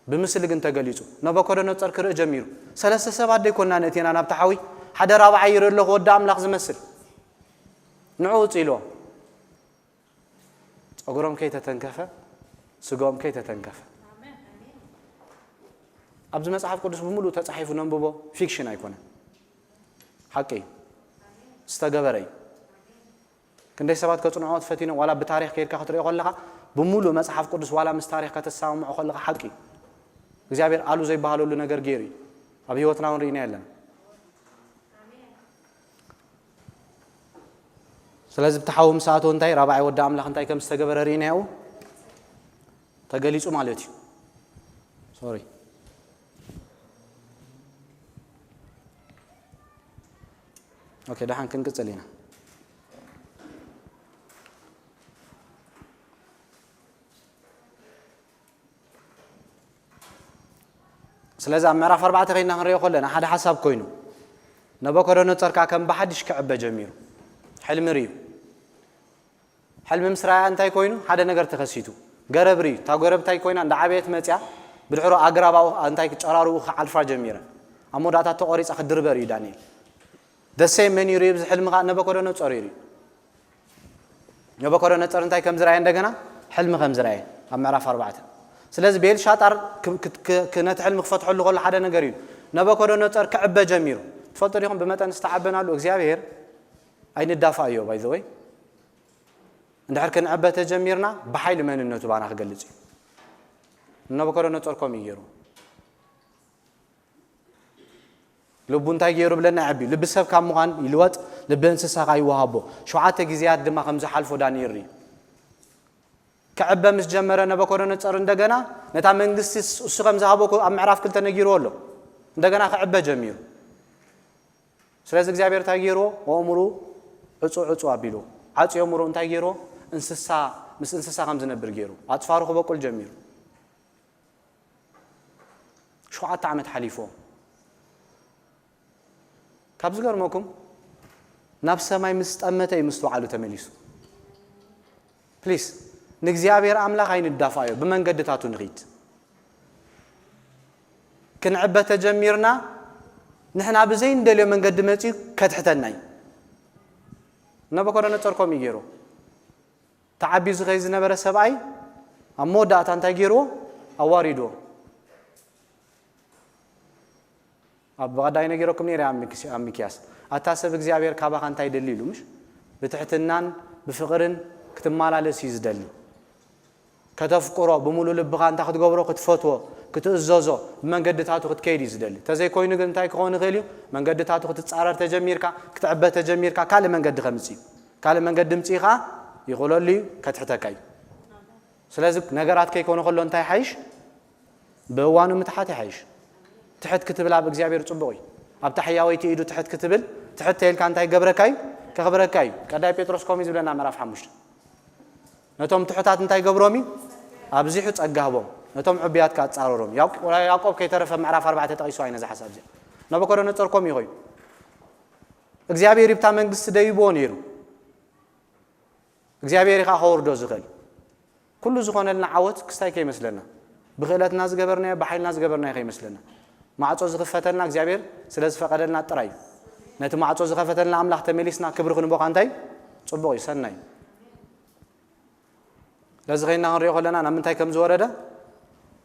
ብምስሊ ግን ተገሊጹ። ናቡከደነጾር ክርኢ ጀሚሩ። ሰለስተ ሰባት ደይኮና ነእቲና ናብቲ ሓዊ? ሓደ ራብዓይ ይርኢ ኣለኹ፣ ወዲ ኣምላኽ ዝመስል። ንዑ ውጹ ኢልዎም። ጸጉሮም ከይተተንከፈ፣ ስጋኦም ከይተተንከፈ። ኣብዚ መጽሓፍ ቅዱስ ብምሉእ ተጻሒፉ ነንብቦ፣ ፊክሽን ኣይኮነን። ሓቂ እዩ። ዝተገበረ እዩ። ክንደይ ሰባት ከጽንዖ ፈቲኖም። ዋላ ብታሪኽ ከይድካ ክትሪኦ ከለኻ፣ ብምሉእ መጽሓፍ ቅዱስ ዋላ ምስ ታሪኽ ከተሰማምዖ ከለኻ ሓቂ እዩ። እግዚኣብሔር ኣሉ ዘይበሃለሉ ነገር ገይሩ እዩ። ኣብ ህይወትና እውን ርኢና ኣለና። ስለዚ ብቲ ሓዊ ምስ ኣተወ እንታይ ራብዓይ ወዲ ኣምላኽ እንታይ ከም ዝተገበረ ርኢናዮ፣ ተገሊጹ ማለት እዩ። ሶሪ። ኦኬ፣ ደሓን ክንቅጽል ኢና። ስለዚ ኣብ ምዕራፍ ኣርባዕተ ከይና ክንሪኦ ከለና ሓደ ሓሳብ ኮይኑ፣ ነቦኮዶነጾር ከኣ ከም ብሓድሽ ክዕበ ጀሚሩ። ሕልሚ ርእዩ። ሕልሚ ምስ ረኣያ እንታይ ኮይኑ? ሓደ ነገር ተኸሲቱ። ገረብ ርእዩ። እታ ገረብ እንታይ ኮይና? እንዳ ዓበየት መጽያ፣ ብድሕሮ ኣግራብ ኣብኡ እንታይ ጨራርኡ ክዓልፋ ጀሚረ። ኣብ መወዳእታ ተቖሪጻ ክድርበ ርእዩ ዳንኤል። ደሰይ መን እዩ ርእዩ? ኣብዚ ሕልሚ ከኣ ነቦኮዶነጾር እዩ ርእዩ። ነቦኮዶነጾር እንታይ ከም ዝረኣየ እንደገና? ሕልሚ ከም ዝረኣየ ኣብ ምዕራፍ ኣርባዕተ። ስለዚ ቤልሻጣር ክ-፣ ክ-፣ ክ-፣ ክ-፣ ነቲ ሕልሚ ክፈትሐሉ ከሎ ሓደ ነገር እዩ። ነቦኮዶነጾር ክዕበ ጀሚሩ። ትፈልጡ ዲኹም? ብመጠን ዝተዓበናሉ እግዚኣብሔር ኣይንዳፋእዮ፣ by the way። እንድሕር ክንዕበ ተጀሚርና፣ ብሓይሊ መንነቱ ባና ክገልጽ እዩ። ነቦኮዶነጾር ከምኡ እዩ ገይሩ። ልቡ እንታይ ገይሩ ብለና? ይዕቢ። ልቢ ሰብ ካብ ምዃን ይልወጥ፣ ልቢ እንስሳ ኸኣ ይወሃቦ። ሸውዓተ ግዜያት ድማ ከም ዝሓልፎ ዳንኤል ርእዩ። ክዕበ ምስ ጀመረ ነቦኮዶነጾር እንደገና ነታ መንግስቲ እሱ ከም ዝሃቦ ኣብ ምዕራፍ ክልተ ነጊርዎ ኣሎ። እንደገና ክዕበ ጀሚሩ። ስለዚ እግዚኣብሔር እንታይ ገይርዎ? ኣእምሩ ዕጹ ዕጹ ኣቢሉ። ዓጽዮ ኣእምሩ እንታይ ገይርዎ? እንስሳ፣ ምስ እንስሳ ከም ዝነብር ገይሩ። ኣጽፋሩ ክበቁል ጀሚሩ። ሸውዓተ ዓመት ሓሊፎ። ካብ ዝገርመኩም፣ ናብ ሰማይ ምስ ጠመተ እዩ ምስትውዓሉ ተመሊሱ። ፕሊስ፣ ንእግዚኣብሔር ኣምላኽ ኣይንዳፋዮ፣ ብመንገድታቱ ንኺድ። ክንዕበ ተጀሚርና፣ ንሕና ብዘይንደልዮ መንገዲ መጺኡ ከትሕተና እዩ። ነቦኮዶነጾር ከምኡ እዩ ገይሩ። ተዓብዩ ዝኸይ ዝነበረ ሰብኣይ ኣብ መወዳእታ እንታይ ገይርዎ? ኣዋሪድዎ። ኣብ ብቐዳይ ነጊረኩም ነይረ ኣብ ሚክስ-፣ ኣብ ሚክያስ። ኣታ ሰብ እግዚኣብሔር ካባኻ እንታይ ደሊ ኢሉ፣ ምሽ? ብትሕትናን ብፍቕርን ክትመላለስ እዩ ዝደሊ። ከተፍቅሮ፣ ብምሉእ ልብኻ እንታይ ክትገብሮ? ክትፈትዎ፣ ክትእዘዞ፣ ብመንገድታቱ ክትከይድ እዩ ዝደሊ። ተዘይኮይኑ ግን እንታይ ክኸውን ይኽእል እዩ? መንገድታቱ ክትጻረር ተጀሚርካ፣ ክትዕበ ተጀሚርካ፣ ካልእ መንገዲ ከምጽእ እዩ። ካልእ መንገዲ ምጽኢ ኸኣ ይኽእለሉ እዩ፣ ከትሕተካ እዩ። ስለዚ ነገራት ከይኮነ ከሎ እንታይ ይሓይሽ? ብእዋኑ ምትሓት ይሓይሽ። ትሕት ክትብል ኣብ እግዚኣብሔር ጽቡቕ እዩ። ኣብታ ሕያወይቲ ኢዱ ትሕት ክትብል፣ ትሕት ተይልካ እንታይ ይገብረካ እዩ? ከኽብረካ እዩ። ቀዳይ ጴጥሮስ ከምኡ እዩ ዝብለና ምዕራፍ ሓሙሽተ። ነቶም ትሑታት እንታይ ገብሮም እዩ? ኣብዚሑ ጸጋ ህቦም። ነቶም ዕቡያት ከኣ ጻረሮም። ያዕቆ-፣ ያዕቆብ ከይተረፈ ምዕራፍ ኣርባዕተ ጠቒስዋ እዩ ነዛ ሓሳብ እዚኣ። ናቡከደነጾር ከምኡ እዩ ኮይኑ። እግዚኣብሔር ይብታ መንግስቲ ደይብዎ ነይሩ። እግዚኣብሔር እዩ ከኣ ከወርዶ ዝኽእል። ኩሉ ዝኾነልና ዓወት ክስታይ ከይመስለና። ብኽእለትና ዝገበርናዮ፣ ብሓይልና ዝገበርናዮ ከይመስለና። ማዕጾ ዝኽፈተልና እግዚኣብሔር ስለ ዝፈቐደልና ጥራይ እዩ። ነቲ ማዕጾ ዝኸፈተልና ኣምላኽ ተመሊስና ክብሪ ክንቦ ከኣ እንታይ? ጽቡቕ እዩ፣ ሰናይ እዩ። ስለዚ ኸይና ክንሪኦ ከለና ናብ ምንታይ ከም ዝወረደ?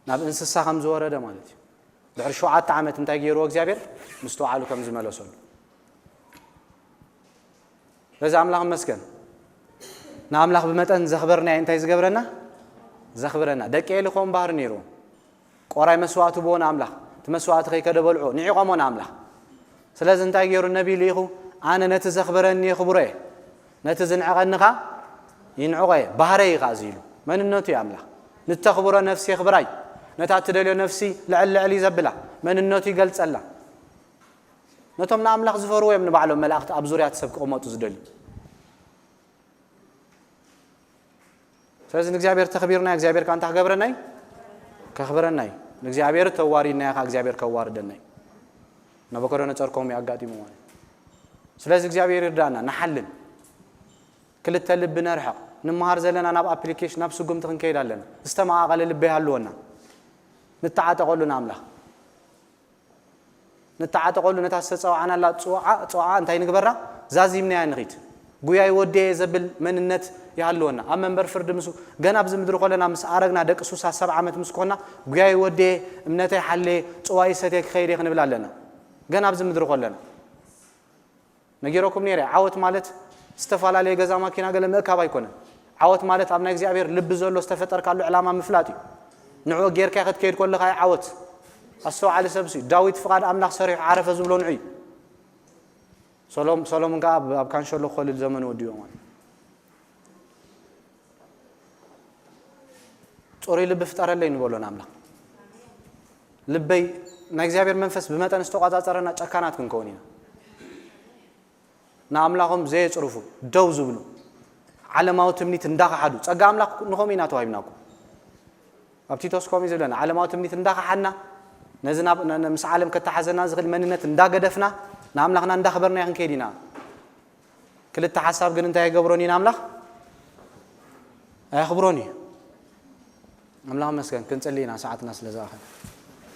ናብ እንስሳ ከም ዝወረደ ማለት እዩ። ድሕሪ ሸውዓተ ዓመት እንታይ ገይርዎ እግዚኣብሔር? ምስትውዓሉ ከም ዝመለሰሉ። ስለዚ ኣምላኽ ይመስገን። ንኣምላኽ ብመጠን ዘኽበርናዮ እንታይ ዝገብረና? ዘኽብረና። ደቂ ኤሊ ከምኡ ባህሪ ነይርዎም። ቆራይ መስዋእቲ ብዎ ንኣምላኽ። እቲ መስዋእቲ ከይከደ በልዑ። ንዒቖሞ ንኣምላኽ። ስለዚ እንታይ ገይሩ ነቢይ ልኢኹ? ኣነ ነቲ ዘኽብረኒ የኽብሮ እየ። ነቲ ዝንዕቐኒ ኸኣ ይንዕቖ እየ። ባህረይ እዩ ኸኣ እዚ ኢሉ። መንነቱ እዩ ኣምላኽ። ንተኽብሮ ነፍሲ የኽብራ እዩ። ነታ እትደልዮ ነፍሲ ልዕል ልዕል እዩ ዘብላ። መንነቱ ይገልጸላ። ነቶም ንኣምላኽ ዝፈርዎ እዮም ንባዕሎም መላእኽቲ ኣብ ዙርያ እቲ ሰብ ክቕመጡ ዝደልዩ። ስለዚ ንእግዚኣብሔር ተኽቢርና፣ እግዚኣብሔር ከኣ እንታይ ክገብረና እዩ? ከኽብረና እዩ። ንእግዚኣብሔር ተዋሪድናዮ ከኣ እግዚኣብሔር ከዋርደና እዩ። ናቡከደነጾር ከምኡ እዩ ኣጋጢሙ ማለት እዩ። ስለዚ እግዚኣብሔር ይርዳእና፣ ንሓልን። ክልተ ልቢ ነርሕቕ። ንመሃር ዘለና ናብ ኣፕሊኬሽን፣ ናብ ስጉምቲ ክንከይድ ኣለና። ዝተመቓቐለ ልቢ ይሃልወና። ንተዓጠቐሉ ንኣምላኽ። ንተዓጠቐሉ ነታ ዝተጸዋዕናላ ጽውዓ፣ ጽውዓ እንታይ ንግበራ? ዛዚምናያ ንኺድ። ጉያይ ወደየ ዘብል መንነት ይሃልወና። ኣብ መንበር ፍርዲ ምስ፣ ገና ኣብዚ ምድሪ ኮለና ምስ ኣረግና ደቂ ሱሳ ሰብዓ ዓመት ምስ ኮና፣ ጉያይ ወደየ፣ እምነተይ ሓለየ፣ ጽዋይ ሰትየ ክኸይድ እየ ክንብል ኣለና። ገና ኣብዚ ምድሪ ኮለና። ነጊረኩም ነይረ፣ ዓወት ማለት ዝተፈላለየ ገዛ፣ ማኪና፣ ገለ ምእካብ ኣይኮነን። ዓወት ማለት ኣብ ናይ እግዚኣብሔር ልቢ ዘሎ ዝተፈጠርካሉ ዕላማ ምፍላጥ እዩ። ንዕኡ ጌርካ ክትከይድ ከለኻ እዩ ዓወት። ኣስተውዓሊ ሰብ እሱ እዩ። ዳዊት ፍቓድ ኣምላኽ ሰሪሑ ዓረፈ ዝብሎ ንዑ እዩ። ሰሎም-፣ ሰሎሞን ከኣ ኣብ፣ ኣብ ካንሸሎ ክኾልል ዘመኑ ወዲኡ ማለት እዩ። ጽሩይ ልቢ ፍጠረለይ ንበሎ ንኣምላኽ። ልበይ ናይ እግዚኣብሔር መንፈስ ብመጠን ዝተቋጻጸረና ጨካናት ክንከውን ኢና። ንኣምላኾም ዘየጽርፉ፣ ደው ዝብሉ፣ ዓለማዊ ትምኒት እንዳኸሓዱ፣ ጸጋ ኣምላኽ ንኸምኡ ኢና ተዋሂብናኩም። ኣብ ቲቶስ ከምኡ እዩ ዝብለና፣ ዓለማዊ ትምኒት እንዳኸሓድና፣ ነዚ ናብ፣ ነ-፣ ነ-፣ ምስ ዓለም ከተሓዘና ዝኽእል መንነት እንዳገደፍና፣ ንኣምላኽና እንዳኽበርናዮ ክንከይድ ኢና። ክልተ ሓሳብ ግን እንታይ ኣይገብሮን እዩ ንኣምላኽ? ኣየኽብሮን እዩ። ኣምላኽ መስገን፣ ክንጽሊ ኢና ሰዓትና ስለ ዝኣኸለ።